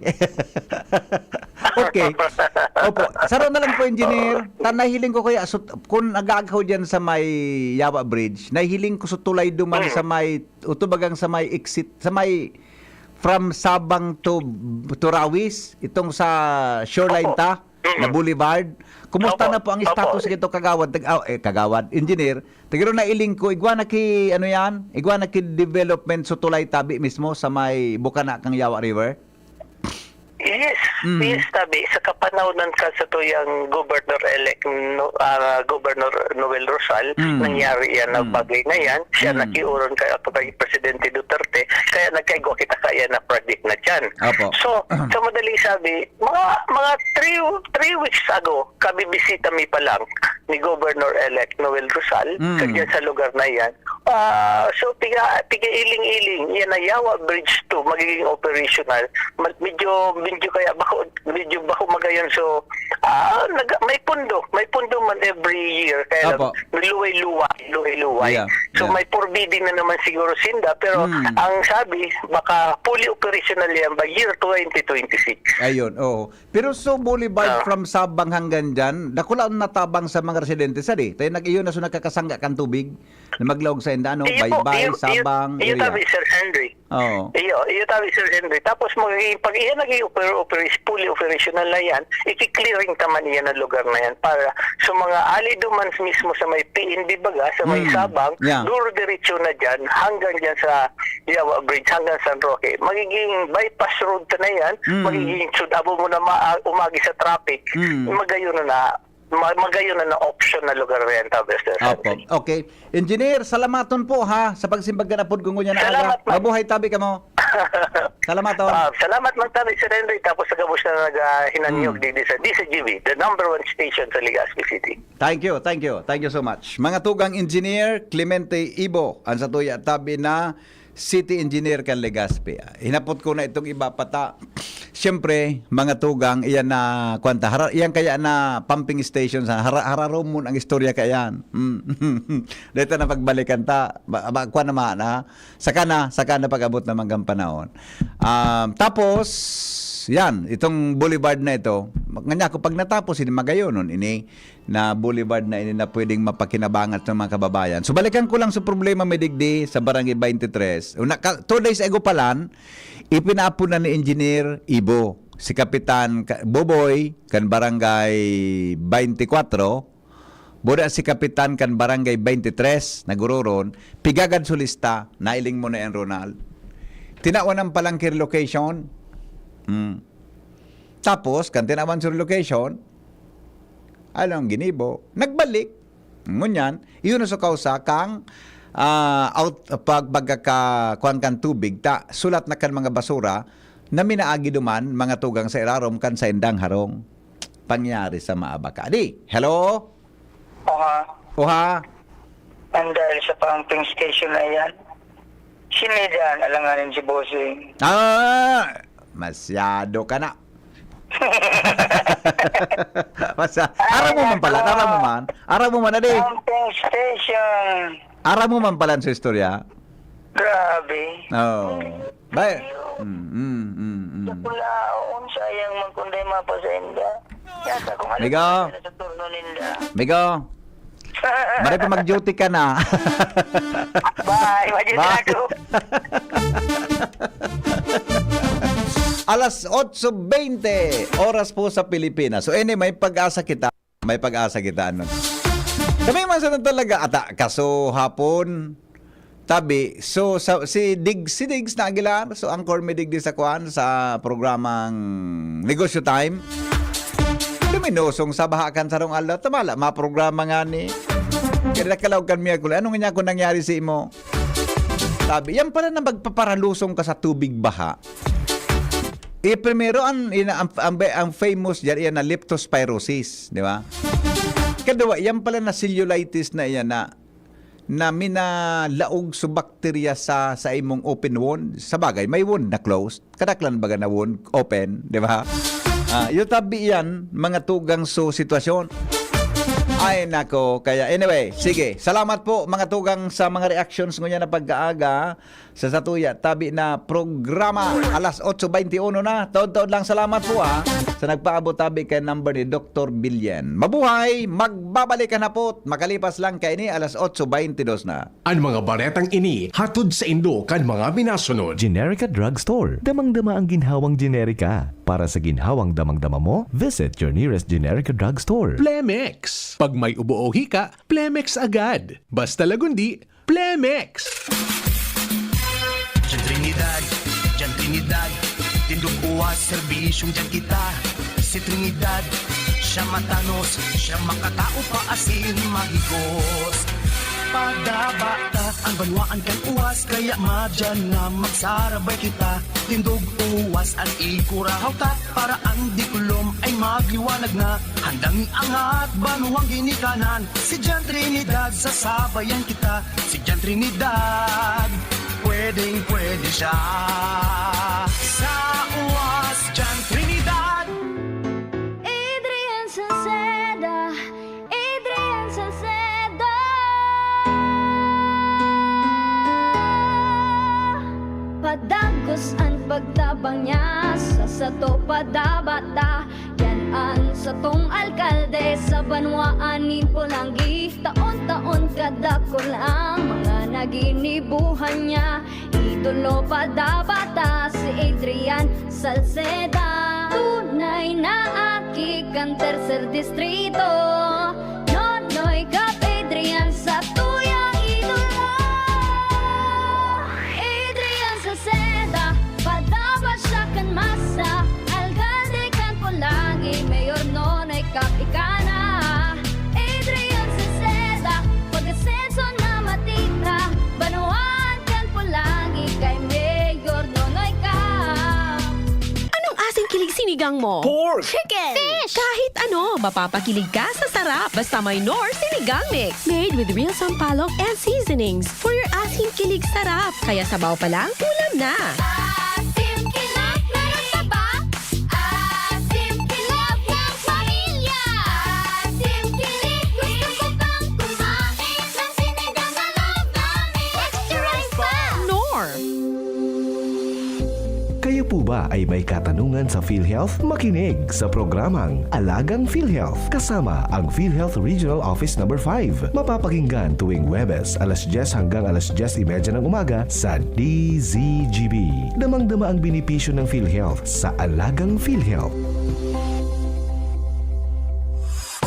Okay. Opo. Saro na lang po, engineer. Oo. Ta-, nahiling ko kaya, so, kung nagagaw dyan sa may Yawa Bridge, nahiling ko sa tulay duman Hmm. sa may, utubagang sa may exit, sa may from Sabang to, to Rawis, itong sa shoreline Opo. ta, Mm. na boulevard. Kumusta Opo. na po ang Opo. status nito, kagawad? Tag-, ah, eh, kagawad, engineer. Tagiro na iling ko, igwa na ki, ano yan? Igwa na ki development sa tulay tabi mismo sa may bukana kang Yawa River? Yes, Mm. Yes, tabi, sa kapanahonan kan satuyang Governor-elect, no, ah, Governor Noel Rosal, Mm. nangyari yan na Mm. bagay na yan. Siya Mm. nakiuron kay, kay Presidente Duterte, kaya nagkaigwa kita kaya na project na dyan. Opo. So, sa madaling sabi, mga, mga three, three weeks ago, kabibisita mi pa lang ni Governor-elect Noel Rosal, Mm. kadyan sa lugar na yan. Ah, so, piga, piga-iling-iling, yan na Yawa Bridge two, magiging operational. Ma-, medyo, medyo kaya bako, medyo bako magayon. So, ah, nag-, may pundo, may pundo man every year. Kaya lang, Opo. luway-luway, luway-luway. Yeah, So, yeah. may forbidden na naman siguro sinda, pero Hmm. ang sabi, baka fully operational yan by year twenty twenty-six. Ayun, oo. Pero so, Boulevard Ah. from Sabang hanggang dyan, dakula ang natabang sa mga residente sa di. Tayo nag-iyo na so nakakasangga kan tubig na maglaog sa inda, ano, Iyo po, Baybay, iyo, iyo, Sabang, iyo area. tabi, Sir Henry. Oo. Iyo, iyo tabi, Sir Henry. Tapos, magiging, pag iyan naging oper-, operation, fully operational na yan, iki-clearing taman iyan ang lugar na yan para sa mga ali duman mismo sa may P N B baga, sa may Hmm. Sabang, Yeah. duro diretso na dyan, hanggang dyan sa Yawa Bridge, hanggang San Roque. Magiging bypass road ta na yan, Hmm. magiging sud-, abo mo na ma-, umagi sa traffic, Hmm. magayon na na, ma-, magayon na na option na lugar na yan, tabi, Sir Opo. Henry. Okay. Engineer, salamaton po, ha, sa pagsimbag kan apod ko ngunyan na Salamat, aga. ma'am. Mabuhay tabi kamo. Salamaton. Ah, salamat, Mang Tabi, Sir Henry. Tapos sa gabos na naghahinanyog Hmm. digdi sa D C G B, the number one station sa Legazpi City. Thank you, thank you, thank you so much. Mga tugang Engineer Clemente Ibo, ang satuya tabi na City Engineer kan Legazpi. Hinapot ko na itong iba pata. Siyempre, mga tugang, iyan na, kwan ta, hara-, iyan kaya na pumping station sa hara-, hararomon ang istorya kayan. Mm. Dito na pagbalikan ta, ba, ba, kwan naman, ha? Saka na, saka na pag-abot naman kang panahon. Um, tapos, yan, itong boulevard na ito, nganya ko, pag natapos, ini magayonon, ini na boulevard na ini na pwedeng mapakinabangan sa mga kababayan. So, balikan ko lang sa problema may digdi sa Barangay twenty-three. Una, ka-, two days ago pa lang, ipinaapon na ni Engineer Ibo, si Kapitan Ka-, Boboy, kan Barangay twenty-four, Buda si Kapitan kan Barangay twenty-three, naguroron, pigagad su lista, nailing mo na yan, Ronald. Tinawan ang palangkir location. Hmm. Tapos, kan tinawan su location, alam, ginibo, nagbalik. Ngunyan, iyon na sa kausa kang, ah, out, pag, pagkaka-, kuwan kan tubig, ta, sulat na kan mga basura, na minaagi duman, mga tugang sa irarom kan saindang harong. Pangyari sa Maabaka. Di, hello? Oha. Oha. Ang dahil sa pumping station na yan, sinidan, alanganin si Bossing. Ah, masyado ka na. Masa, Ay, aram mo man pala, nako. aram mo man. Aram mo man, adi. Pumping station. Aram mo man pala sa istorya. Grabe. Oo. Bay-, mm, mm, mm, mm. Sa pula, unsa yang magkunday mapasenda? Yata kung ano Migo. na sa turno ninda. Migo. Maray pa mag-duty ka na. Bye. Mag-duty Bye. ako. Alas otso bente, oras po sa Pilipinas. So, anyway, may pag-asa kita. May pag-asa kita, ano. Kami man sa talaga, ata, kaso hapon, tabi, so, sa, si Dig-, si Diggs na Aguilar, so, anchor mi digdi sa kwan, sa programang Negosyo Time. Luminosong sa baha kan sarong aldaw, tamala, maprograma nga ni. Kaya nakalaw kan Miyerkules, ano nga niya kung nangyari sa imo? Tabi, yan pala na magpaparalusong ka sa tubig baha. Eh, primero, ang, ina-, ang, ang, ang famous dyan, yan na leptospirosis, di ba? Kaduwa, yan pala na cellulitis na yan na, na minalaog sa bakterya sa, sa imong open wound. Sa bagay, may wound na closed. Kadaklan baga na wound, open, di ba? Ah, yun tabi yan, mga tugang so sitwasyon. Ay, nako. Kaya, anyway, sige. Salamat po, mga tugang, sa mga reactions ngunyan na pagkaaga. Sa satuya, tabi na programa, alas otso bente uno na. Taod-taod lang salamat po, ha, sa nagpaabot tabi kay number ni Doktor Bilyen. Mabuhay! Magbabalik ang hapot. Makalipas lang kaini, alas otso bente dos na. An mga baretang ini hatod saindo kan mga minasunod. Generica Drugstore. Damang-dama ang ginhawang Generica. Para sa ginhawang damang-dama mo, visit your nearest Generica Drugstore. Plemex. Pag may ubo o hika, Plemex agad. Basta lagundi, Plemex! Diyan Trinidad, diyan Trinidad, Tindog uwas, serbisyong diyan kita. Si Trinidad, siya matanos, siya makatao pa asin mahigos. Padaba ta an banwaan kan uwas, kaya madyan na magsarabay kita. Tindog uwas an ikurahaw ta, para an diklom ay magliwanag na. Handang iangat banwang ginikanan, si Jan Trinidad, sasabayan kita. Si Jan Trinidad, pwedeng-pwede siya. Sa uwas, Jan Trinidad. Adrian Salceda, Adrian Salceda. Padagos an pagtabang niya sa sato, padaba ta. Yan an satong alkalde sa banwaan nin Polangui. Taon-taon kadakul ang mga naginibuhan niya. Idolo padaba ta si Adrian Salceda. Tunay na aki kan Tercer Distrito. Nonoy Cap Adrian, satuyang idolo. Adrian Salceda, padaba siya kan masa. Alkalde kan Polangui, Mayor Nonoy Cap ika na. Adrian Salceda, pag-asenso na matira. Banwaan kan Polangui kay Mayor Nonoy Cap. Anong asin kilig sinigang mo? Pork! Chicken! Fish! Kahit ano, mapapakilig ka sa sarap. Basta may Knorr Sinigang Mix. Made with real sampalok and seasonings for your asin kilig sarap. Kaya sabaw pa lang, ulam na. Asim kilig, meron pa ba? Asim kilig ng pamilya. Asim kilig, gusto ko pang kumain ng sinigang na love namin. Extra rice pa! Knorr. Kayo po ba ay may katanungan sa PhilHealth? Makinig sa programang Alagang PhilHealth kasama ang PhilHealth Regional Office Number five. Mapapakinggan tuwing Huwebes, alas dyes hanggang alas dyes y media ng umaga sa D Z G B. Damang-dama ang benepisyo ng PhilHealth sa Alagang PhilHealth.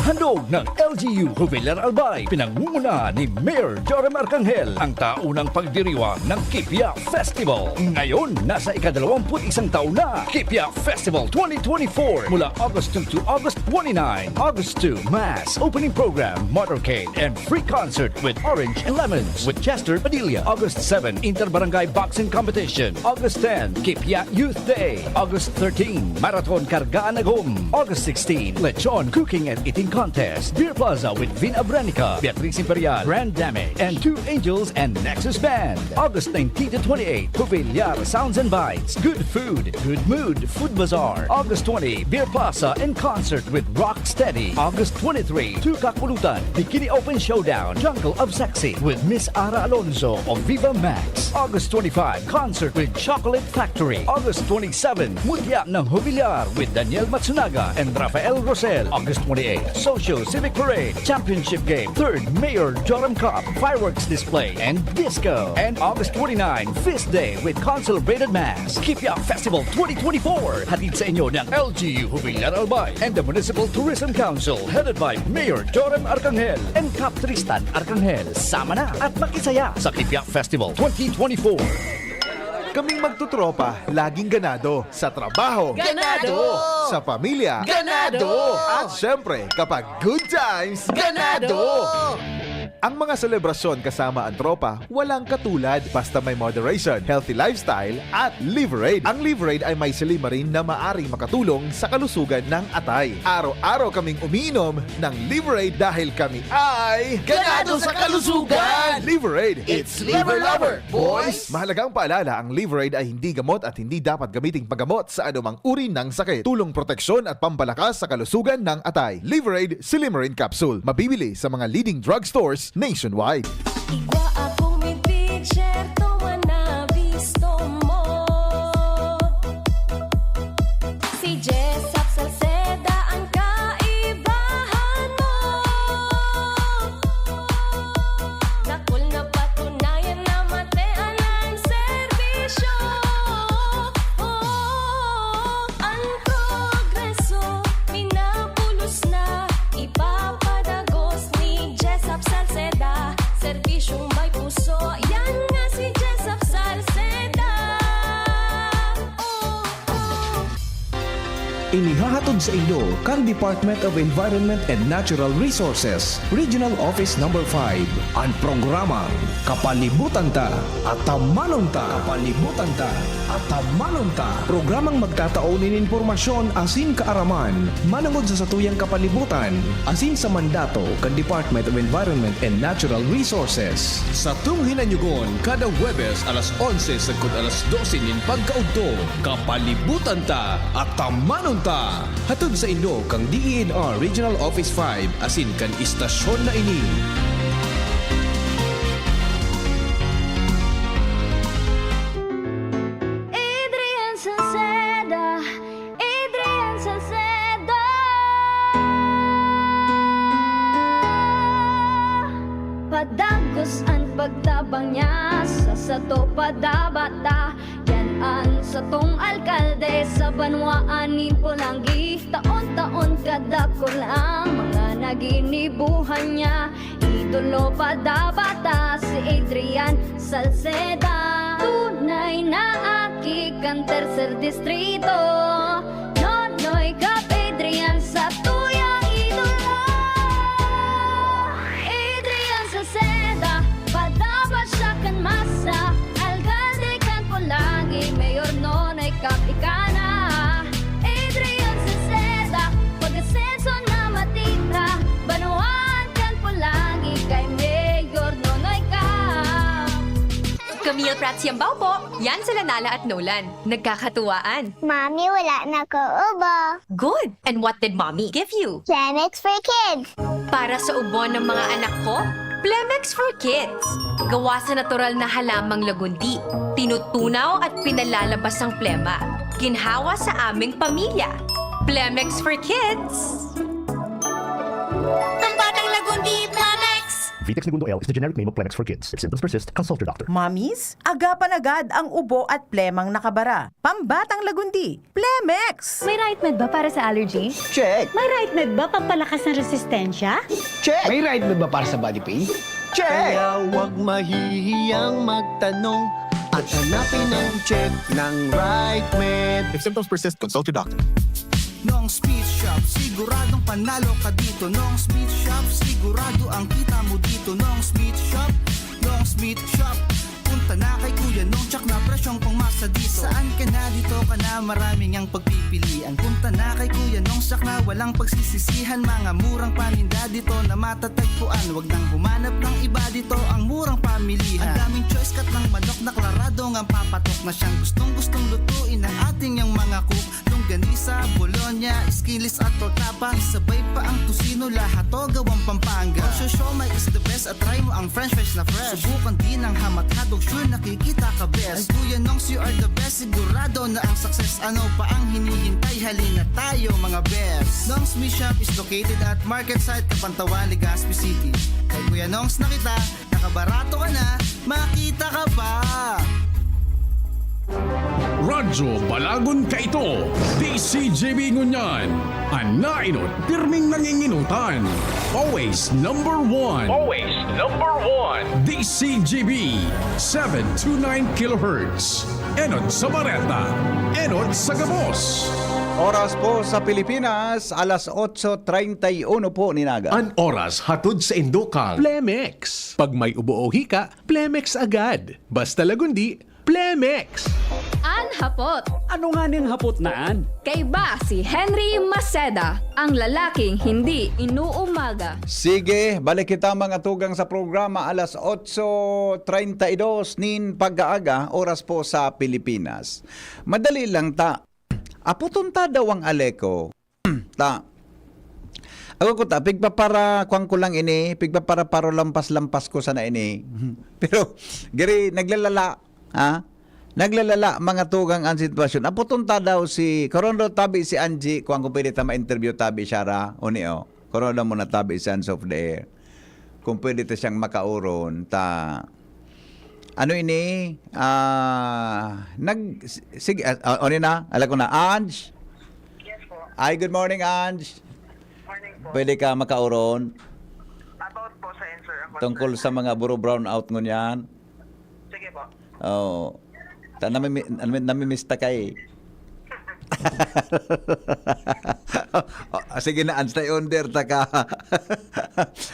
Handog ng L G U Jubilar Albay, pinangungunahan ni Mayor Joram Arcangel, ang taunang pagdiriwang ng Kipia Festival. Ngayon, nasa ikadalawamput isang taon na, Kipia Festival twenty twenty-four, mula August two to August twenty-nine. August two, Mass, opening program, motorcade, and free concert with Orange and Lemons with Chester Padilla. August seven, Inter-Barangay Boxing Competition. August ten, Kipia Youth Day. August thirteen, Marathon Kargaan Agom. August sixteen, Lechon Cooking and Eating Contest. Beer Plaza with Vin Abranica, Beatriz Imperial, Brand Damage, and Two Angels and Nexus Band. August nineteen to twenty-eight, Jubilar Sounds and Bites. Good food, good mood, food bazaar. August twenty, Beer Plaza in concert with Rock Steady. August twenty-three, Tukak Pulutan, Bikini Open Showdown, Jungle of Sexy with Miss Ara Alonso of Viva Max. August twenty-five, concert with Chocolate Factory. August twenty-seven, Mutya ng Jubilar with Daniel Matsunaga and Rafael Rosel. August twenty-eight, Socio Civic Parade, Championship Game, third Mayor Joram Cup, fireworks display, and disco. And August twenty-nine, Feast Day with Consul Braided Mass. Kipia Festival twenty twenty-four, hatid sa inyo ng L G U Jubilar Albay and the Municipal Tourism Council, headed by Mayor Joram Arcangel and Cap Tristan Arcangel. Sama na at makisaya sa Kipia Festival twenty twenty-four. Kaming magtutropa, laging ganado. Sa trabaho, Ganado! Sa pamilya, Ganado! At syempre, kapag good times, Ganado! Ang mga selebrasyon kasama ang tropa, walang katulad, basta may moderation, healthy lifestyle, at Liverade. Ang Liverade ay may silymarin na maaring makatulong sa kalusugan ng atay. Araw-araw kaming umiinom ng Liverade dahil kami ay Ganado sa kalusugan! Liverade, it's Liver Lover, boys! Mahalagang paalala, ang Liverade ay hindi gamot at hindi dapat gamiting panggamot sa anumang uri ng sakit. Tulong proteksyon at pampalakas sa kalusugan ng atay. Liverade Silymarin Capsule. Mabibili sa mga leading drugstores nationwide. Igwa ako mi picture, toma na bisto mo. Si Jessop Salceda ang kaibahan mo. Dakul na patunayan na matean ang serbisyo. Oh, ang progreso, minabulos na, ipapadagos ni Jessop Salceda. Serbisyong may Inihahatod sa inyo kan Department of Environment and Natural Resources, Regional Office Number five, an programang Kapalibutan Ta, Atamanon Ta. Kapalibutan Ta, Atamanon Ta. Programang magtatao nin impormasyon asin kaaraman manongod sa satuyang kapalibutan asin sa mandato kan Department of Environment and Natural Resources. Satong hinanyugon kada Huwebes alas onse sagkod alas dose nin pagkaudto. Kapalibutan Ta, Atamanon Ta! Hatod sa inyo kan D E N R Regional Office five asin kan istasyon na ini. Adrian Salceda, Adrian Salceda. Padagos an pagtabang niya sa sato padabata. Yan an satong alkalde sa banwaan nin Polangui. Taon-taon kadakul ang mga naginibuhan niya. Idolo padabata si Adrian Salceda. Tunay na aki kan tercer distrito. Nonoy Cap Adrian sa tuyang idolo. Adrian Salceda, padaba siya kan masa. Alkalde kan Polangui, Mayor Nonoy Cap ika na. Adrian Salceda, pag-asenso na matira. Banwaan kan Polangui kay Mayor Nonoy Cap. Camille Prats Yambao po. Yan sila Nala at Nolan. Nagkakatuwaan. Mami, wala na ko ubo. Good! And what did Mommy give you? Plemex for Kids. Para sa ubo ng mga anak ko, Plemex for Kids. Gawa sa natural na halamang lagundi. Tinutunaw at pinalalabas ang plema. Ginhawa sa aming pamilya. Plemex for Kids. Ang batang lagundi, Plemex! Vitex Negundo L is the generic name of Plemex for Kids. If symptoms persist, consult your doctor. Mommies, agapan agad ang ubo at plemang nakabara. Pambatang lagundi, Plemex! May Right Med ba para sa allergy? Check! May Right Med ba pampalakas ng resistensya? Check! May Right Med ba para sa body pain? Check! Kaya huwag mahihiyang magtanong at hanapin ang check ng Right Med. If symptoms persist, consult your doctor. Nong's Meat Shop, siguradong panalo ka dito. Nong's Meat Shop, sigurado ang kita mo dito. Nong's Meat Shop, Nong's Meat Shop. Punta na kay Kuya Nong, tsak na presyong pangmasa dito. Saan ka na, dito ka na, maraming ang pagpipilian. Punta na kay Kuya Nong, tsak na walang pagsisisihan. Mga murang paninda dito na matatagpuan. Wag nang humanap ng iba, dito ang murang pamilihan. Ang daming choice cut ng manok na klaradong ang papatok na siyang gustong-gustong lutuin ng ating yang mga cook. Longganisa, bologna, skinless at torta pa. Isabay pa ang tocino, lahat to gawang Pampanga. Osyo siomai is the best at try mo ang french fries na fresh. Subukan din ang ham at hotdog, sure nakikita ka best. Ang Kuya Nongs, you are the best, sigurado na ang success. Ano pa ang hinihintay? Halina tayo, mga best. Nongs Meat Shop is located at Market Site, Cabanatuan, Legazpi City. Kay Kuya Nongs na kita, nakabarato ka na, makita ka pa! Radyo Balagon kaito, D C G B ngunyan, an naenot pirming nanginginutan. Always number one. Always number one. D C G B, seven two nine kilohertz. Enot sa bareta, enot sa gabos. Oras po sa Pilipinas, alas otso treinta y uno po nin aga. An oras hatod saindo kan Plemex. Pag may ubo o hika, Plemex agad. Basta lagundi, Plemex! An hapot. Ano nganing hapot na an? Kaiba si Henry Maceda, ang lalaking hindi inuumaga. Sige, balik kita, mga tugang, sa programa alas otso treinta y dos nin pag-aaga, oras po sa Pilipinas. Madali lang ta. Apoton ta daw an Aleco. Ta. Ako ko ta, pigpapara, kwan ko lang ini, pigpapara-paro lampas-lampas ko sana ini. Pero, giri, naglalala, ha? Naglalala, mga tugang, an sitwasyon. Apoton ta daw si, karon daw tabi si Angie, kwan ko pwede ta ma-interview tabi siya ra, o ni, o. Karon daw muna tabi si Angie off the air. Kung pwede ta siyang makauron, ta, ano ini? Ah, nag, s-, sige, ah, ah, ano na? Alam ko na. Ange? Yes po. Ay, good morning, Ange. Morning po. Pwede ka makauron About po sa answer ako, tungkol sir, sa mga buro brownout ngunyan? Sige po. Oo. Ta-, namimi-, nami-, namimista ka eh. Oh, sige na, Ans, na-under ta ka.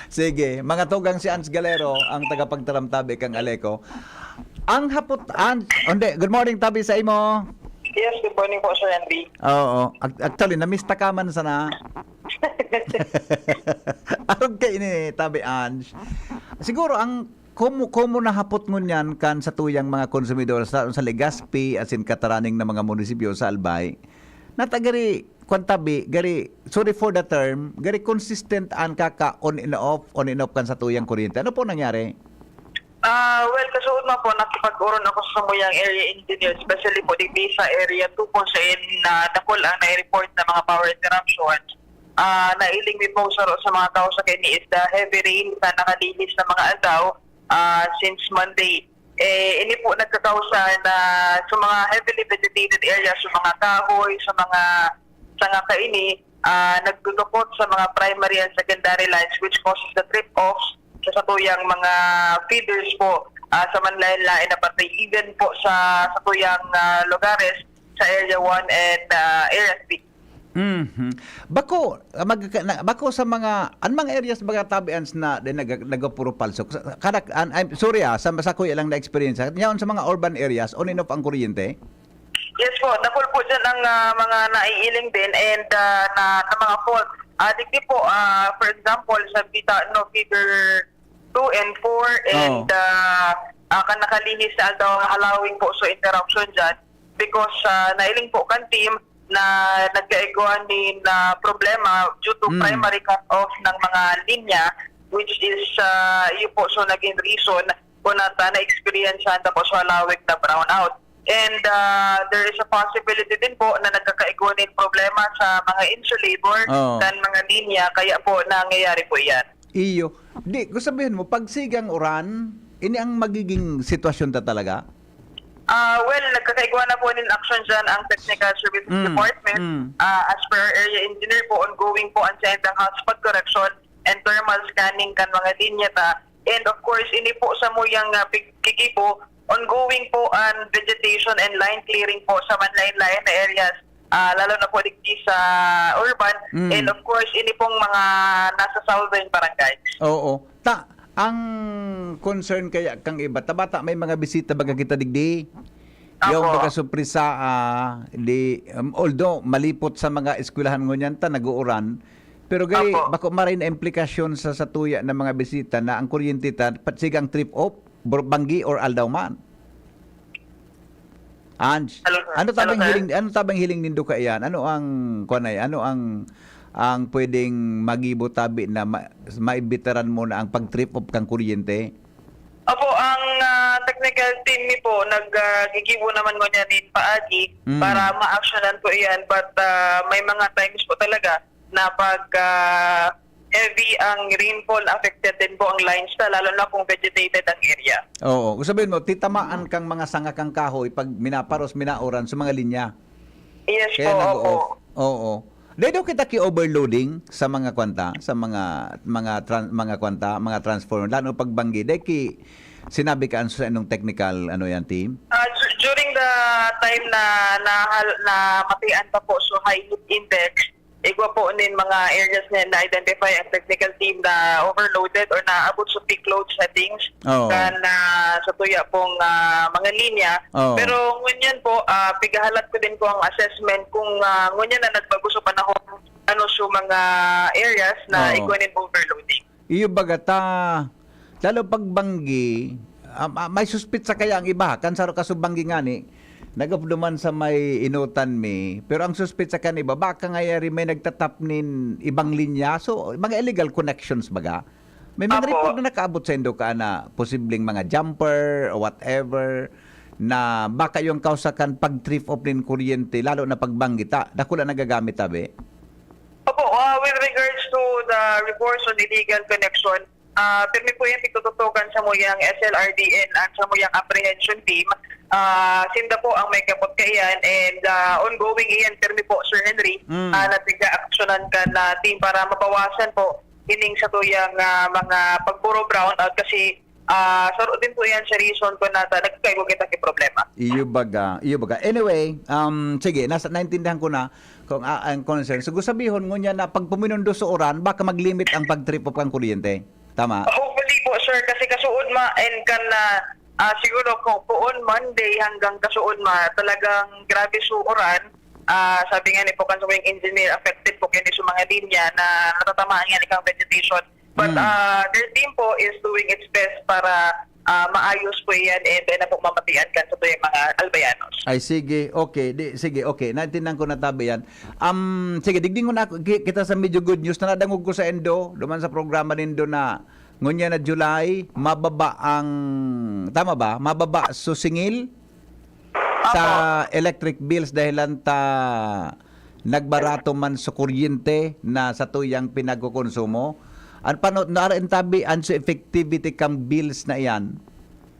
Sige, mga tugang, si Ans Galero, ang tagapagtaram tabi kang Aleco. Ang hapot, Ans, hindi, good morning, tabi sa imo. Yes, good morning po, Sir Henry. Oo, ac-, actually, na-miss ta ka man sana. Arog kay ini, tabi, Ans. Siguro, ang komo, komo na hapot ngunyan kan satuyang mga konsumidor sa, sa Legazpi, asin kataraning na mga munisipyo sa Albay, na ta gari, kwan tabi, gari, sorry for the term, gari consistent an kaka on and off, on and off kan satuyang kuryente. Ano po nangyari? Ah, well, kasuod man po, nakipag-oron ako sa samuyang area engineer, especially po digdi sa Area two po, sa in, ah, dakul ang nai-report na mga power interruption. Ah, nailing mi po sa, sa mga tao sa kaini is the heavy rain sa nakalihis na mga aldaw, ah, since Monday. Eh, ini po nagkakausa na sa mga heavily vegetated areas, sa mga kahoy, sa mga sanga kaini, ah, nagdudukot sa mga primary and secondary lines, which causes the trip-offs sa satuyang mga feeders po, ah, sa manlaen-laen na parte, even po sa satuyang, ah, lugares, sa Area one and, ah, Area three. Mhm. Bako, ah, mag-, na, bako sa mga, an mga areas, mga tabi, Ans, na din nag-, nagapuro palsok. Sa, kada, an, I'm sorry, ah, sa, sa kuya lang na experience, ah. Yaon sa mga urban areas, on and off ang kuryente? Yes po, dakul po dyan ang, ah, mga naiiling din and, ah, na, na mga fault. Ah, digdi po, ah, for example, sa Bita, no, feeder two and four and, Oo. ah, ah, kan nakalihis na aldaw, halawig po, so interruption dyan because, ah, nailing po kan team na nagkaigwa nin, ah, problema due to Mm. primary cut-off ng mga linya, which is, ah, yun po, so naging reason kung nata na-experience ta po sa halawig na brownout. And, ah, there is a possibility din po na nagkakaigwa nin problema sa mga insulator Oo. kan mga linya, kaya po nangyayari po iyan. Iyo. Di, kung sabihin mo, pag sigang uran, ini ang magiging sitwasyon ta talaga? Ah, well, nagkakaigwa na po nin action dyan ang Technical Services Mm, Department. mm. Ah, as per our area engineer po, ongoing po ang sendang hotspot correction and thermal scanning kan mga linya ta. And of course, ini po samuyang, ah, pig-, gigibo, ongoing po ang vegetation and line clearing po sa manlaen-laen na areas, ah, lalo na po digdi sa urban. Mm. And of course, ini pong mga nasa southern barangays. Oo. Ta, ang concern kaya kang iba, ta bata, may mga bisita baga kita digdi? Yaw Apo. baga surpresa, ah, di, um, although malipot sa mga eskwelahan ngunyan ta, nag-uuran, pero gay, Apo. bako maray na implikasyon sa satuya na mga bisita na ang kuryente ta, pat sigang trip off, bur-, banggi or aldaw man. Ange, Hello, sir. ano Hello, tabang sir. hiling, ano tabang hiling nindo kaiyan? Ano ang, kuwan ay, ano ang, ang pwedeng magibo tabi na ma-, maibitaran mo na ang pag-trip off kang kuryente? Opo, ang, ah, technical team mi po, nag, ah, gigibo naman ngunyan nin paagi Mm. para ma-actionan po iyan. But, ah, may mga times po talaga na pag, ah, heavy ang rainfall, affected din po ang lines ta, lalo na kung vegetated ang area. Oo. Kung sabihin mo, titamaan kang mga sanga kang kahoy pag minaparos, minauran sa mga linya. Yes Kaya po, nag-o-off. opo. Oo. Dai daw kita ki-overloading sa mga kwanta, sa mga, mga tran-, mga kwanta, mga transformer, lalo pag banggi. Dai ki sinabi ka sa inong technical, ano yan, team? Ah, du-, during the time na, na, na matian pa po, so high heat index, igwa po nin mga areas na na-identify ang technical team na overloaded or naabot sa peak load settings Oo. kan, ah, sa tuya pong, ah, mga linya. Oo. Pero ngunyan po, ah, pigahalat ko din po ang assessment kung, ah, ngunyan na nagbago sa panahon, ano, so mga areas na Oo. igwa nin overloading. Iyo baga ta, lalo pag banggi, ah, ah, may suspitsa kaya ang iba, kan saro kaso banggi ngani, nagapduman sa may inutan mi, pero ang suspitsa kan iba, baka ngayari may nagtatap nin ibang linya, so, mga illegal connections baga. May mga Apo. report na nakaabot sa indo ka na posibleng mga jumper o whatever, na baka yung kausa kan pag-trip off nin kuryente, lalo na pag banggi ta, dakula nagagamit, tabi? Opo, ah, with regards to the reports on illegal connection, ah, pirmi po yan pagtututukan sa muyang S L R D N at sa muyang apprehension team. Ah, sinda po ang may kapot kaiyan and, ah, ongoing iyan, pirmi po, Sir Henry, Mm. ah, na tiga-aksyonan ka na team para mabawasan po ining sa tuyang, ah, mga pagpuro brownout kasi, Ah, saro din po yan sa reason kung nata nagkaigo kita ki problema. Iyo baga, iyo baga. Anyway, um, sige, nasa, naintindihan ko na kung, ah, ang concern. So, gusto sabihon, ngunyan na pag puminundo sa uran, baka mag-limit ang pag-trip off kan kuryente. Tama? Hopefully po, sir, kasi kasuod ma, and kan, ah, ah, siguro kung poon Monday hanggang kasuod ma, talagang grabe sa uran. Ah, sabi nga ni po kan sa mga engineer, affected po kini sa mga linya na natatamaan nga ni kang vegetation. But, Mm. ah, their team po is doing its best para, ah, maayos po yan and then na po mamatian kan sa tuyang mga albayanos. Ay, sige. Okay. Di, sige. Okay. Naintindihan ko na tabi yan. Um, sige, digdingon ako, ki-, kita sa medyo good news na nadangog ko sa endo, duman sa programa nindo na ngunyan na July, mababa ang, tama ba? Mababa so singil sa Apo. Electric bills dahilan ta nagbarato man sa kuryente na sa tuyang pinagkukonsumo. An pano-, naara intabi an sa effectivity kang bills na iyan?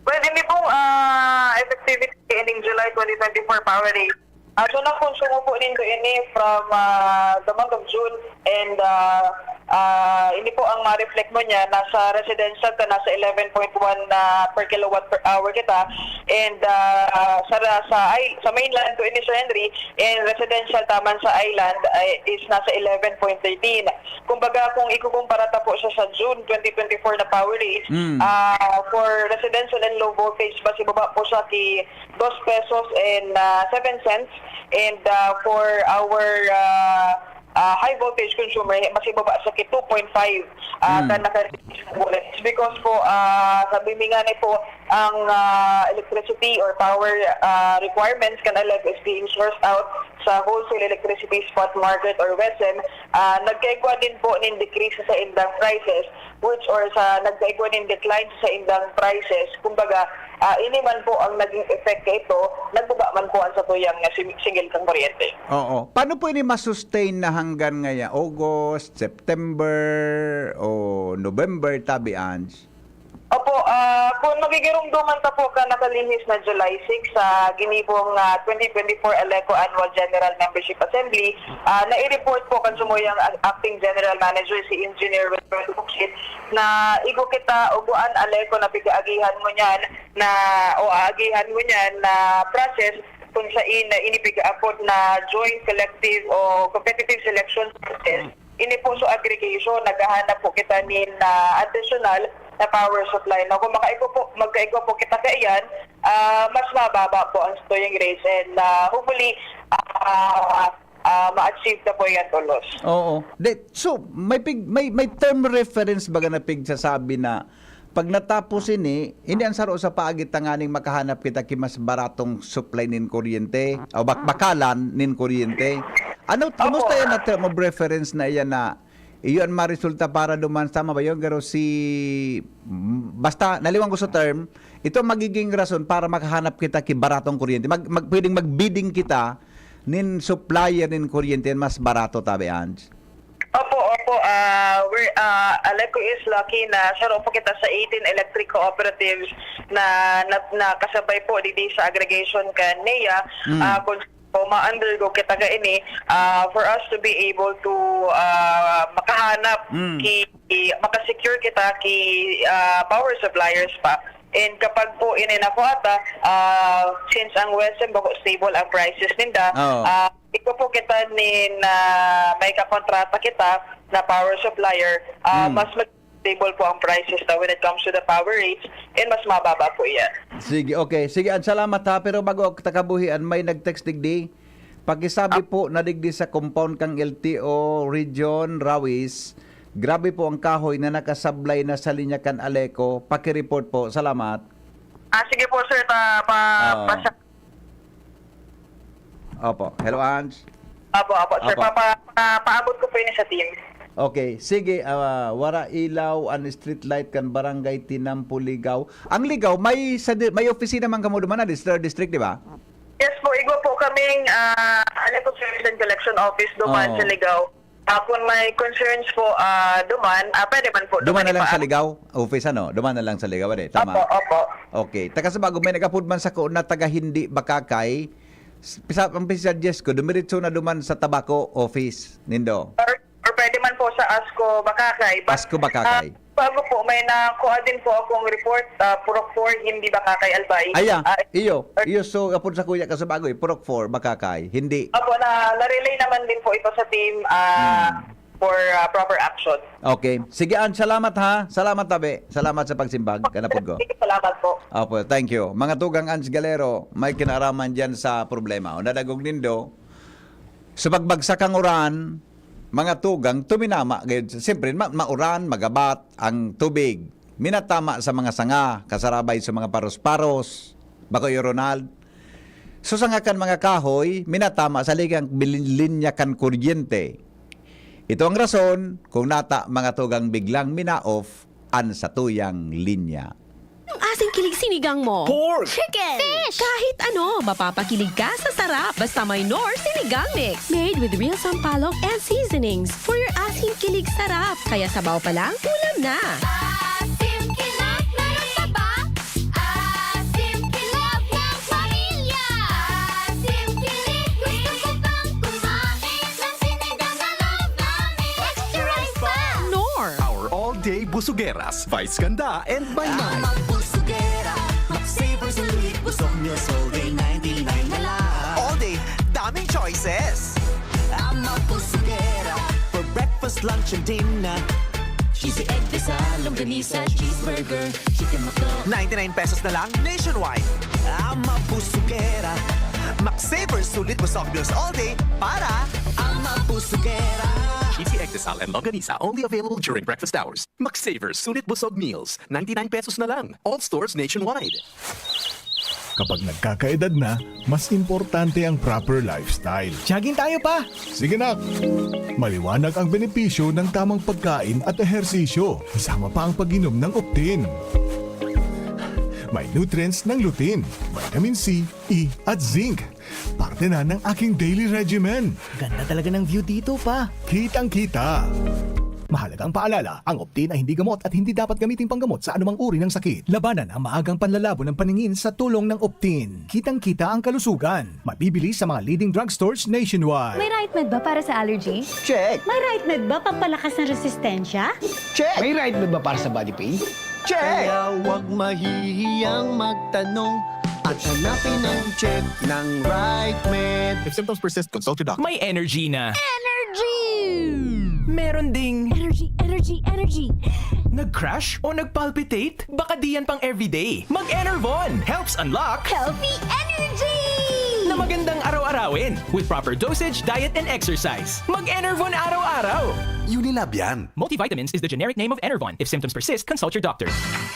Well, hindi pong, ah, effectivity ending July twenty twenty-four power rate. Ah, so, nakonsumo po nindo ini from, ah, the month of June and, ah, ah, ini po ang ma-reflect mo niya, nasa residential ka, nasa eleven point one, ah, per kilowatt per hour kita. And, ah, sa, sa, ay, sa mainland po ini, Sir Henry, and residential taman sa island ay, is nasa eleven point thirteen. Kumbaga, kung ikukumpara ta po sa, sa June twenty twenty-four na power rates, Mm. ah, for residential and low voltage, mas ibaba po siya ki dos pesos and, ah, seven cents. And, ah, for our, ah, ah, high voltage consumer, mas ibaba sa ki two point five, ah, Mm. kan naka-, bullets. Because po, ah, sabi mi nga ni po, ang, ah, electricity or power, ah, requirements kan ALECO is being sourced out sa wholesale electricity spot market or WESM. Ah, nagkaigwa din po nin decrease sa indang prices, which or sa nagkaigwa nin decline sa indang prices. Kumbaga, ah, ini man po ang naging effect kaito, nagbaba man po ang satuyang, ah, sim-, singil kan kuryente. Oo. Paano po ini masustain na hanggan ngaya? August, September, o November, tabi, Ange? Opo, ah, kung magigiromdoman ta po kan nakalihis na July six sa ginibong, ah, twenty twenty-four ALECO Annual General Membership Assembly, ah, nai-report po kan sumuyang a-, Acting General Manager si Engineer Wilfredo Bucsit na igwa kita, igwa an ALECO na pig-aagihan ngunyan na, o aagihan ngunyan na process kung sain na ini pig-aapod na joint collective o competitive selection process. Ini po sa aggregation, naghahanap po kita nin, ah, additional na power supply. No, kung makaigwa po, magkaigwa po kita kaiyan, ah, mas mababa po ang storing rates and, ah, hopefully, ah, ah, ma-achieve na po yan, Tolos. Oo. De, so, may pig-, may, may term reference baga na pigsasabi na pag natapos ini, ini ang saro sa paagi tanganing makahanap kita ki mas baratong supply nin kuryente o bak-, bakalan nin kuryente. Ano, Opo. Kumusta yan na term of reference na iyan na iyo an maresulta para duman sa mabayon, pero si, basta, naliwan ko sa term, ito ang magiging rason para makahanap kita ki baratong kuryente. Mag-, mag-, pwedeng mag-bidding kita nin supplier nin kuryente mas barato, tabi, Ange. Opo, opo. Ah, we're, ah, ALECO is lucky na saro po kita sa eighteen electric cooperatives na, na, na kasabay po digdi sa aggregation kan NEA. Mm. Ah, kung po ma-undergo kita kaini, ah, for us to be able to, ah, makahanap Mm. ki, maka-secure kita ki, ah, power suppliers pa. And kapag po ini nakuha ta, ah, since ang WESM bako stable ang prices ninda, Oo. ah, igwa po kita nin, ah, may kakontrata kita na power supplier, ah, Mm. mas mag-, stable po ang prices ta when it comes to the power rates, and mas mababa po yan. Sige, okay. Sige, Ange, salamat ha. Pero bago ta kabuhian, may nag-text digdi. Pakisabi Ap- po na digdi sa compound kang L T O Region Rawis. Grabe po ang kahoy na nakasablay na sa linya kan ALECO. Paki-report po. Salamat. Ah, sige po, sir. Pa, pa, Oo. pa, Opo. Hello, Ange. Opo, opo, sir. Opo. Pa, pa, pa, paabot ko po yun sa team. Okay. Sige, ah, wara ilaw an street light kan Barangay Tinampo, Ligao. Ang Ligao, may sa di-, may opisina man kamo duman na, dis-, third district, di ba? Yes po, igwa po kaming, ah, ALECO Service and Collection Office duman Oo. sa Ligao. Ah, kung may concerns po, ah, duman, ah, pwede man po Duman duman na lang sa ipa- Ligao, office, ano? Duman na lang sa Ligao, ano eh? Tama? Opo, opo. Okay. Taga sa bago, may nag-apod man sa ko na taga hindi Bakakay. S-, pisa-, ang pisa-suggest ko, dumiretso na duman sa Tabaco office, nindo. Or, or pwede man po sa ASCO Bakakay. But, ASCO Bakakay. ah, Bago po, may nakuha din po akong report, ah, Purok four, hindi Bakakay, Albay. Aya, Ah, iyo, iyo, so, apod sa kuya ka sa bago eh, Purok four, Bakakay, hindi. Opo, na, na-relay naman din po ito sa team, ah, Hmm. for, ah, proper action. Okay. Sige, Ange, salamat ha. Salamat, tabi. Salamat sa pagsimbag. Kanapod ko. Sige, salamat po. Opo, thank you. Mga tugang Ange Galero, may kinaraman dyan sa problema. O nadagog nindo, sa pagbagsak ang uran, mga tugang, tuminama gayud. Siyempre, ma-, mauran, magabat ang tubig. Minatama sa mga sanga, kasarabay sa mga paros-paros, bako iyo, Ronald. So, sanga kan mga kahoy, minatama sa ligang bilin-, linya kan kuryente. Ito ang rason kung nata mga tugang biglang mina-off an satuyang linya. Ang asing kilig sinigang mo. Pork! Chicken! Fish! Kahit ano, mapapakilig ka sa sarap. Basta may Knorr Sinigang Mix. Made with real sampalok and seasonings. For your asing kilig sarap. Kaya sabaw pa lang, ulam na. Asim kilig, meron ka ba? Asim kilig ng pamilya. Asim kilig, gusto ko pang kumain ng sinigang na love namin. Extra rice pa! Knorr! Our all-day busugeras, Vice Ganda and Maymay. Ang mga busugera, Max Saver Sulit, busog meals all day, ninety-nine na lang. All day, daming choices. Ang mga busugera, for breakfast, lunch, and dinner. Cheesy egg desal, longganisa, cheeseburger, chicken McDo. Ninety-nine pesos na lang nationwide. Ang mga busugera, Max Saver Sulit, busog meals all day para ang mga busugera. Cheesy egg desal and longganisa only available during breakfast hours. Max Saver Sulit, busog meals, ninety-nine pesos na lang. All stores nationwide. Kapag nagkakaedad na, mas importante ang proper lifestyle. Jogging tayo, pa! Sige, nak! Maliwanag ang benepisyo ng tamang pagkain at ehersisyo, kasama pa ang pag-inom ng Optin. May nutrients ng lutein, vitamin C, E at zinc. Parte na ng aking daily regimen. Ganda talaga ng view dito, pa. Kitang-kita. Mahalagang paalala, ang Optin ay hindi gamot at hindi dapat gamiting panggamot sa anumang uri ng sakit. Labanan ang maagang panlalabo ng paningin sa tulong ng Optin. Kitang-kita ang kalusugan. Mabibili sa mga leading drugstores nationwide. May right med ba para sa allergy? Check. May right med ba pampalakas ng resistensya? Check. May right med ba para sa body pain? Check. Kaya huwag mahihiyang magtanong at hanapin ang check ng right med. If symptoms persist, consult your doctor. May energy na. Energy! Meron ding energy, energy, energy. Nag-crash o nag-palpitate? Baka di yan pang everyday. Mag-Enervon helps unlock healthy energy na magandang araw-arawin with proper dosage, diet, and exercise. Mag-Enervon araw-araw. Unilab yan. Multivitamins is the generic name of Enervon. If symptoms persist, consult your doctor.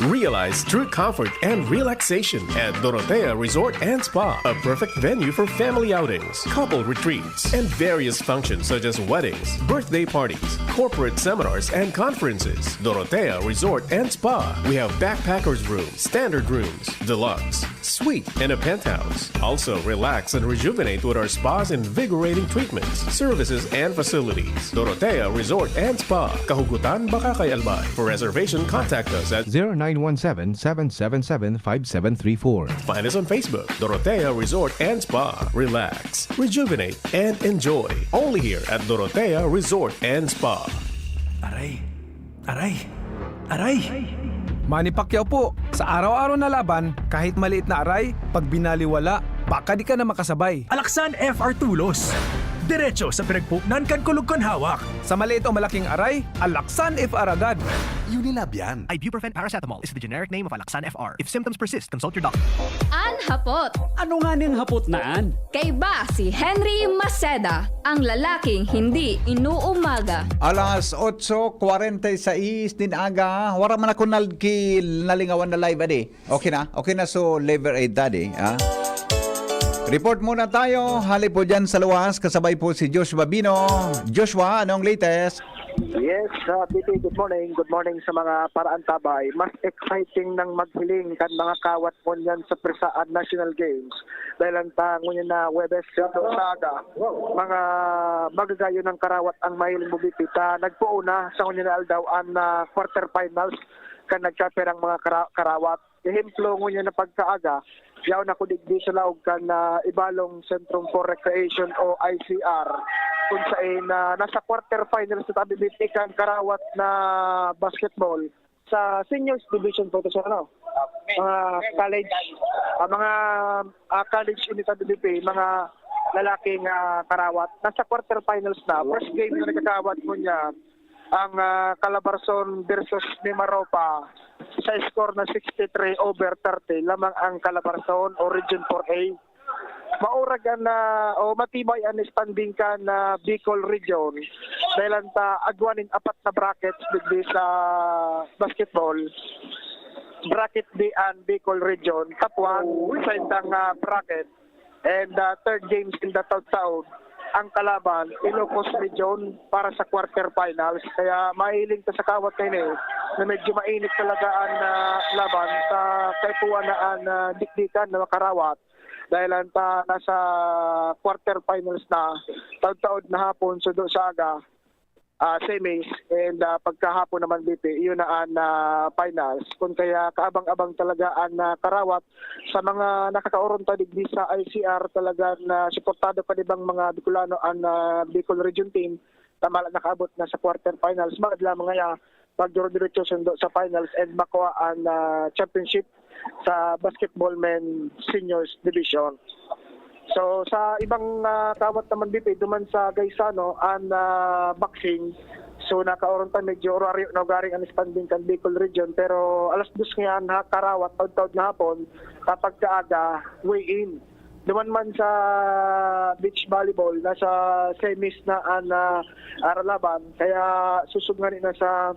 Realize true comfort and relaxation at Dorotea Resort and Spa, a perfect venue for family outings, couple retreats, and various functions such as weddings, birthday parties, corporate seminars, and conferences. Dorotea Resort and Spa. We have backpackers room, standard rooms, deluxe, suite, and a penthouse. Also, relax and rejuvenate with our spa's invigorating treatments, services, and facilities. Dorotea Resort and Spa, Kahugutan, Bacacay, Albay. For reservation, contact us at zero nine one seven, seven seven seven, five seven three four. Find us on Facebook, Dorotea Resort and Spa. Relax, rejuvenate, and enjoy. Only here at Dorotea Resort and Spa. Aray! Aray! Aray! Manny Pacquiao po. Sa araw-araw na laban, kahit maliit na aray, pag binaliwala, baka di ka na makasabay. Alaksan F R Tulos. Diretso sa pinagpuknan kan kulog kan hawak. Sa maliit o malaking aray, Alaksan F R agad. Unilab yan. Ibuprofen paracetamol is the generic name of Alaksan F R. If symptoms persist, consult your doctor. An hapot. Ano nga ning hapot na an? Kaiba si Henry Maceda, ang lalaking hindi inuumaga. Alas otso kwarenta y seis nin aga, wara man ako nal-, ki-, nalingawan na live, adi. Okay na? Okay na, so, live aid, daddy, ha? Report muna tayo. Hali po dyan sa luwas, kasabay po si Joshua Bino. Joshua, anong latest? Yes, uh, B P, good morning. Good morning sa mga paraantabay. Mas exciting nang maghiling kan mga kawat ngunyan sa Presaan National Games. Dahil ang ta-, ngunyan na Huwebes, sa aga, mga magagayon ng karawat ang mahiling mo, B P. Ta, nagpoon na sa ngunyan na aldaw ang, ah, quarterfinals kan nagkapirang mga kara-, karawat. Ehemplo, ngunyan na pagkaaga, yaon ako digdi sa laog kan, ah, Ibalong Centrum for Recreation o I C R, kung sain, ah, nasa quarterfinals na tabi, B P, kan karawat na basketball. sa seniors division po ito, sir, ano? Mga college, ah, mga, ah, college unit ng B P, mga lalaking, ah, karawat. Nasa quarterfinals na. First game na nagkakaawat ngunyan ang, ah, Calabarzon versus Mimaropa sa score na sixty-three over thirty. Lamang ang Calabarzon o Region four A. Maurag an, ah, o matibay an standing kan, ah, Bicol Region. Dahil ang ta-, agwa nin apat na brackets digdi sa basketball. Bracket D an Bicol Region. Top one sa indang, ah, bracket. And, ah, third games in the taon-taon ang kalaban, Ilocos Region para sa quarterfinals. Kaya mahiling ta sa kawat na ini na medyo mainit talaga ang, ah, laban sa kaipuhan na an, ah, dikdikan na makarawat. Dahil ang ta-, nasa quarterfinals na, taod-taod na hapon, sudo sa aga, ah, semis, and, ah, pagkahapon naman, B P, yun na an, ah, finals. Kung kaya kaabang-abang talaga an, ah, karawat sa mga nakakaoron ta digdi sa I C R, talaga na suportado pa dibang mga Bicolano an, ah, Bicol Region Team, tama lang nakaabot na sa quarterfinals. Maad lamang ngaya, magduro-diretso sundo sa finals and makuha an, ah, championship sa basketball men seniors division. So, sa ibang, ah, kawat naman, B P, duman sa Gaisano, an, ah, boxing. So, nakaoron ta medyo oraryo na ugaring an standing kan Bicol Region. Pero alas dos ngayan, ha, karawat, taod-taod na hapon, kapag kaaga, weigh-in. Duman man sa beach volleyball, nasa semis na an, ah, aralaban. Kaya susog ngani na sa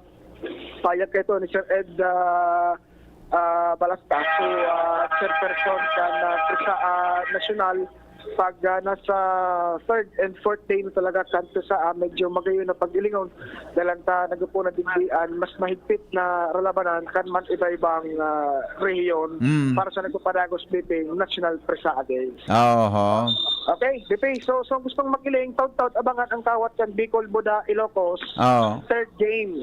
payag kaito ni Sir Ed, ah, ah, Balastas, so, ah, chairperson kan, ah, Presa, ah, Nasyonal, pag, ah, nasa third and fourth day na talaga kan Presa, ah, medyo magayon na pag-ilingon. Dahil ang ta nagupon na digdi an mas mahigpit na ralabanan kan man iba-ibang, ah, rehiyon Mm. para sa nagpapadagos, B P, National Presa Games. Oho. Okay, B P, so, so gustong mag-iling, taod-taod abangan ang kawat kan Bicol Buda Ilocos. Oo. Third game,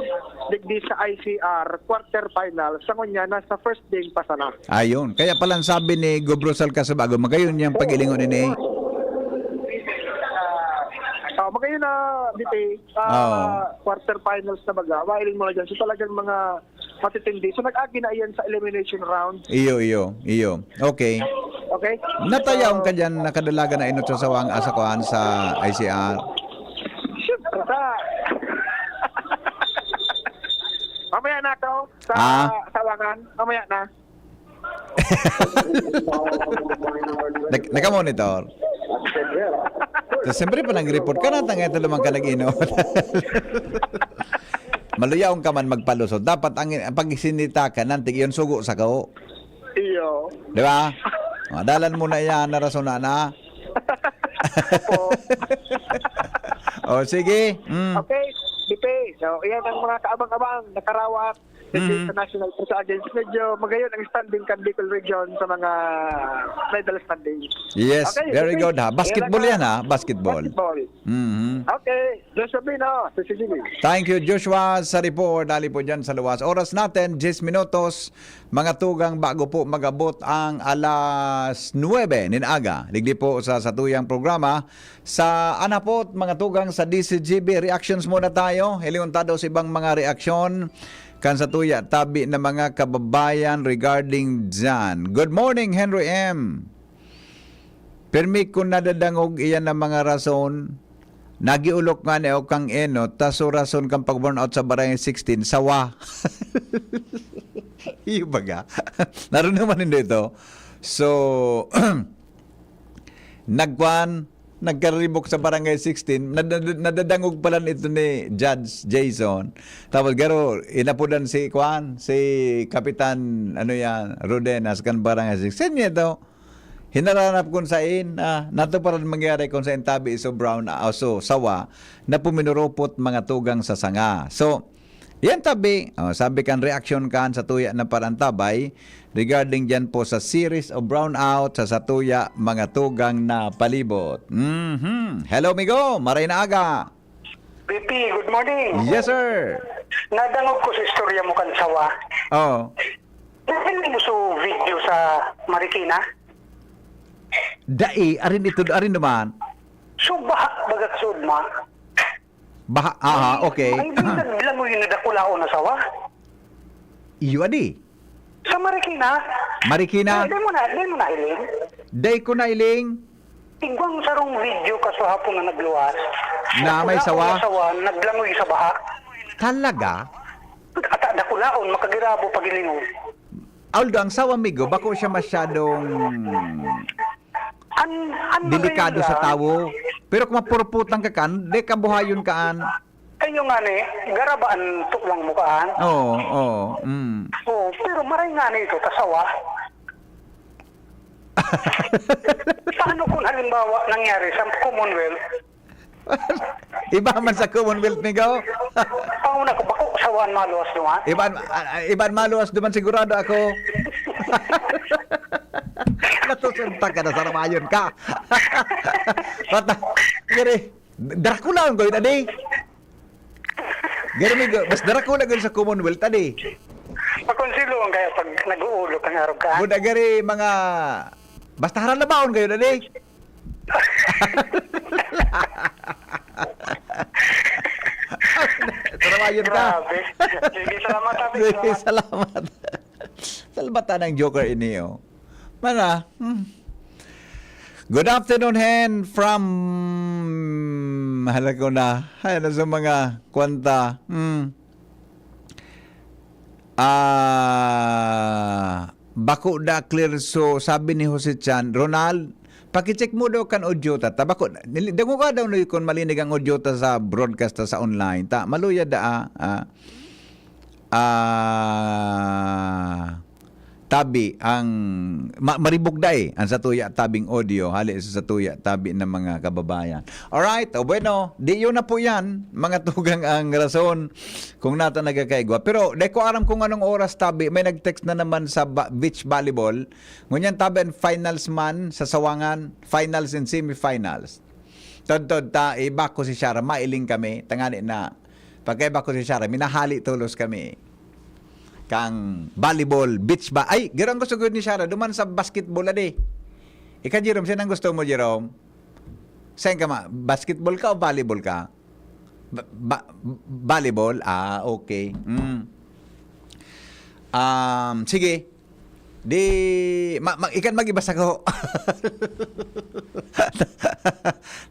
digdi sa I C R, quarter final. Sa ngunya, nasa first game pa sana. Ayun. Kaya pala ang sabi ni Gov. Rosal Casabago, magayon niyang pag-ilingon ini. Ah, magayon na, B P, ah, Oo. quarter finals na baga. Mailing mo na dyan. So, talagang mga matitindi. So, nag-agi na iyan sa elimination round. Iyo, iyo, iyo. Okay. Okay? Natayaon So, ka dyan, nakadalagan na inot sa sawang asa kuan sa I C R? Siyempre, sa Mamaya na ako sa Ah? Sawangan. Mamaya na. Nag-, nakamonitor? So, siyempre pa nag-report ka na, tangay ito naman ka nag-inot. Maluyaon ka man magpalusot. Dapat ang, ang pagsinita ka, nantig yun, sugo sa kao. Iyo. Di ba? O, dalan mo na yan, narason na na. Opo. O, sige. Mm. Okay, B P. So, iyan ang mga kaabang-abang, nakarawat. Medyo Mm. sa national, pero sa against, medyo magayon ang standing kan Bicol Region sa mga medal standing. Yes, Okay, very okay. good, ha. Basketball Ayan na. yan, ha? Basketball. Basketball. Mhm. Okay, Joshua Bino, sa C C B. Thank you, Joshua, sa report. Dali po dyan sa luwas. Oras natin, diyes minutos, mga tugang, bago po mag-abot ang alas nuwebe nin aga. Digdi po sa satuyang programa, sa anapot, mga tugang sa D C G B, reactions muna tayo. Hilingon ta daw sa ibang mga reaksyon kan satuya tabi na mga kababayan regarding dyan. Good morning, Henry M. Pirmi ko nadadangog iyan na mga rason. Nagiulok nga ni Okang Eno, ta so rason kan pag-brownout sa Barangay sixteen, sawa. Iyo baga. Naroon naman hindi ito. So, nagkuan, nagkaribok sa Barangay sixteen, nad-, nad-, nadadangog pala ito ni Judge Jason. Tapos, garo, inapodan si kuan, si Kapitan, ano yan, Rodenas, kan Barangay sixteen. Niya ito, hinaranap kung sain, ah, natuparan mangyari kung sain tabi iso brown, ah, so, sawa, na puminuropot mga tugang sa sanga. So, yan tabi, oh, sabi kan reaction kan satuya na parantabay regarding dyan po sa series of brownout sa satuya mga tugang na palibot. Mhm. Hello, migo. Maray na aga. B P, good morning. Yes, sir. Nadangog ko sa istorya mo kan sawa. Oo. Nabili mo sa video sa Marikina? Dai, arin ito, arin naman. So, baha, baga kasud ma? Baha, aha, okay. May binaglangoy na dakulaon na sawa. Iyo adi. Sa Marikina? Marikina. Ay, di mo na, di mo na hiling? Dai ko na hiling. Igwang sarong video ka sa hapon na nagluwas. Na may sawa? Sawa, naglangoy sa baha. Talaga? Ata dakulaon, makagirabo pag ilingon. Although ang sawa, amigo, bako siya masyadong An, an delikado sa tawo. Pero kung mapurputan ka kan, di ka buhayon kaan. Kayo nga ni, garaba an tukwang mo kaan. Oo, oo, mm. Oo, pero maray nga ni ito, tasawa. Paano kung halimbawa nangyari sa Commonwealth? Iba man sa Commonwealth, migo. Pauna ko, bako, sawan maluwas duman. Iban, ah, ah, iban maluwas duman, sigurado ako. Natusunta ka na sa ramayon ka. Pata, gari, Dracula ang gawin, adi. Gari, migo, mas Dracula gawin sa Commonwealth, adi. Pakonsilo ang kaya pag nag-uulog ang arog ka. Buda gari, mga, basta haralabaon kayo, adi. Trabayan ka. Grabe. Sige, salamat, Ate. Sige, salamat. Salamat. Salbata ng joker ini, oh. Mana? Hmm. Good afternoon, Hen, from, hala ko na. Ay, ano sa mga kwanta? Hmm. Ah, bako da clear. So, sabi ni Jose Chan, "Ronald, paki-check mo daw kan audio ta." Ta bako, nili-, dango ka daw, no, kun malinig ang audio ta sa broadcast ta sa online. Ta, maluya da, ah, ah, ah, tabi ang ma-, maribog da, eh, ang satuya tabing audio, hali sa satuya tabi ng mga kababayan. Alright, o bueno, di yun na po yan, mga tugang ang rason kung nata nagkakaigwa. Pero di ko aram kung anong oras tabi, may nag-text na naman sa ba-, beach volleyball. Ngunyan tabi ang finals man sa Sawangan, finals and semifinals. Todtod ta, iba ko si Shara, mailing kami, tangani na, pagkaiba ko si Shara, minahali tolos kami. Kang volleyball, beach ba? Ay, garo ang gusto gud ni Shara, duman sa basketball, adi. Ika, Jerome, saan ang gusto mo, Jerome? Saan ka ma-, basketball ka o volleyball ka? Ba-, ba-, volleyball? Ah, okay. Mm. Um, sige. Di, ma-, ma-, ikan mag-iba sako.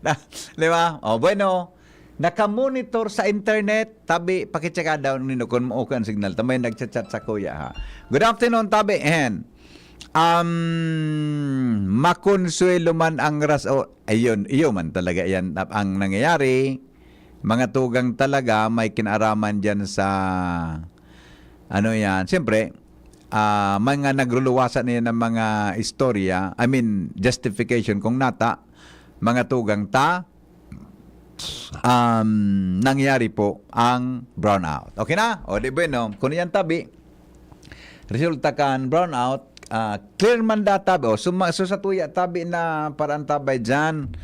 Na, di ba? O, bueno. Nakamonitor sa internet, tabi, pakitsaka daw nino kun okay ang signal. Tamay nagchat-chat sa kuya, ha. Good afternoon, tabi, and, um, makonsuelo man ang ras-, o, ayun, iyo man talaga yan ang nangyayari. Mga tugang talaga, may kinaaraman dyan sa, ano yan, siyempre, ah, mga nagluluwasan na yan ng mga istorya, I mean, justification kung nata, mga tugang ta, um, nangyari po ang brownout. Okay na? O, di bueno. Kung yan tabi, resulta kan brownout, ah, clear man da tabi. O, suma-, so sa tuya tabi na paraan tabay dyan.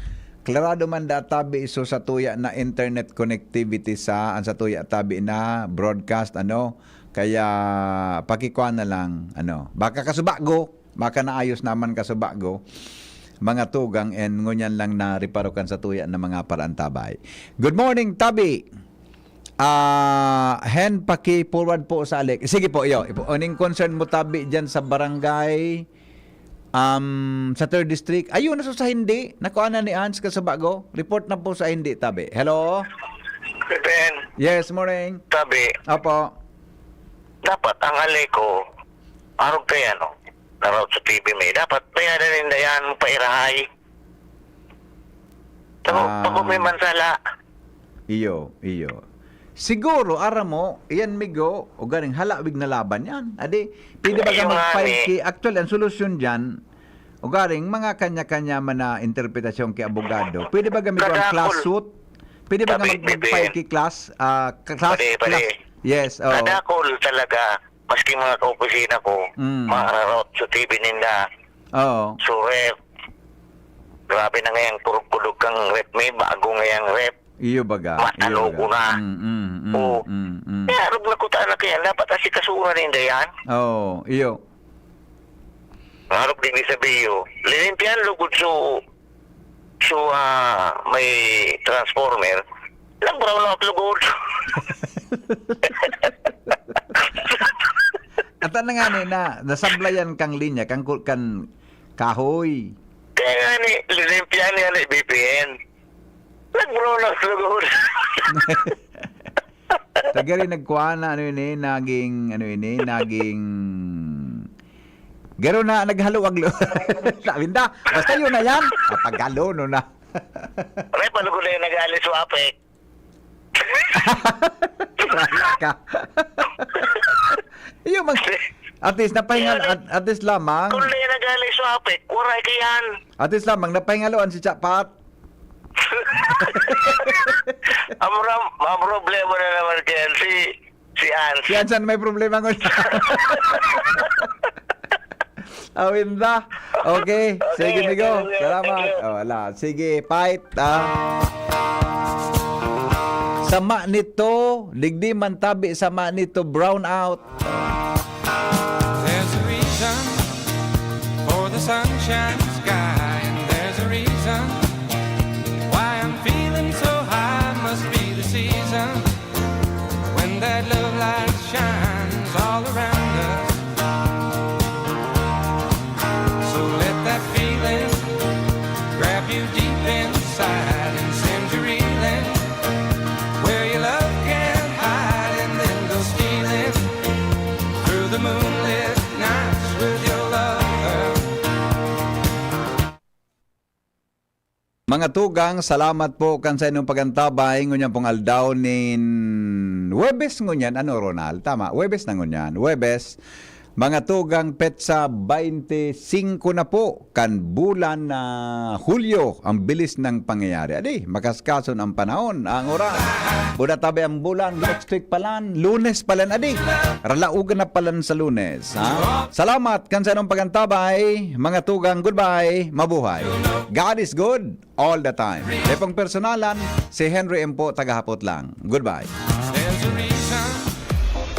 Klarado man da tabi, so sa tuya na internet connectivity sa, ang sa tuya tabi na broadcast, ano. Kaya, pakikuha na lang, ano. Baka kasubago. Baka naayos naman kasubago, mga tugang, and ngunyan lang na reparo kan sa tuya na mga paraantabay. Good morning, tabi. Ah, Hen, paki-forward po sa Alec. Sige po, iyo. Ipo, uning concern mo, tabi, dyan sa barangay, um, sa third district. Ayun, na sa hindi. Nakuha na ni Hans Kasabago. Report na po sa hindi, tabi. Hello? Ben. Yes, morning. Tabi. Opo. Dapat ang Aleco, arog kay ano, naraot sa T V may. Dapat bayadan ninda yan, pairahay. Pero Ah. pag may mansala. Iyo, iyo. Siguro, aram mo, iyan migo, o garing halawig na laban yan. Adi, pwede ba Ayun nga mag-file ni. Ki-, actually, ang solusyon dyan, o garing mga kanya-kanya man na interpretasyon kay abogado. Pwede ba gamigo ang Kadakol. Class suit? Pwede ba nga Tabi, mag-, mag-file pwede. Ki class? Ah, class, Pwede, pwede. Class. Yes, oo. Kadakol talaga. Maski mga kaopisina ko, Mm. maararaot sa T V ninda. Oo. So, ref. Grabe na ngayang kurog-kurog kang ref. May bago ngayang ref. Iyo baga, iyo Matalo baga. Ko na. Mm, mm, mm, Oo. mm, mm. Kaya arog na kuta na kaya. Dapat asikasuhan ninda yan. Oo, iyo. Arog din sabiyo. Lilimpian lugod so So, ah, may transformer, nag-brown out lugod. Ano nga ni na, nasablayan kang linya, kang ku-, kan kahoy. Kaya nga ni, linimpyan niya ni B P N. Nag-brown out lugod. Tagari nagkuha na, ano yun eh, naging, ano yun eh, naging, garo na, naghaluag lo. Sabi nda, basta yun na yan. Paghalo, no na. Aray, palugod na yung nag-alis wapik. Wala ka. Iyo, mag-, at least, napahingal, at, at least lamang. Kung di nag-alis wapik, waray ka yan. At least lamang, napahingaluan si Chapat. Ang, ram- ang problema na naman kaya si, si Ans. Si Ans ang may problema ngunyan. Awinda. Okay. Sige, Nigo. Salamat. Oh, wala. Sige, fight. Ah. Sama nito, digdi man tabi, sama nito, brown out. There's a reason for the sunshine sky, and there's a reason why I'm feeling so high. Must be the season when that love light shines all around us. So let that feeling grab you deep inside and send you reeling where your love can't hide, and then go stealing through the moonlit nights with your lover. Mga tugang, salamat po kan sa inyong pagantabay ngunyan pong aldaw nin Huwebes ngunyan. Ano, Ronald? Tama, Huwebes na ngunyan. Huwebes, mga tugang, petsa twenty-five na po kan bulan na Hulyo. Ang bilis ng pangyayari. Adi, makaskason ang panahon, ang oras. Buda tabi ang bulan, next week palan, Lunes palan, adi. Ralaugan na palan sa Lunes, ha? Salamat kan sa inyong pagantabay, mga tugang. Goodbye. Mabuhay. God is good all the time. Epong personalan, si Henry M po, tagahapot lang. Goodbye. There's a reason.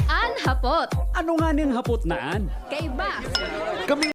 An hapot. Ano nga ning hapot na an? Kaiba. Kami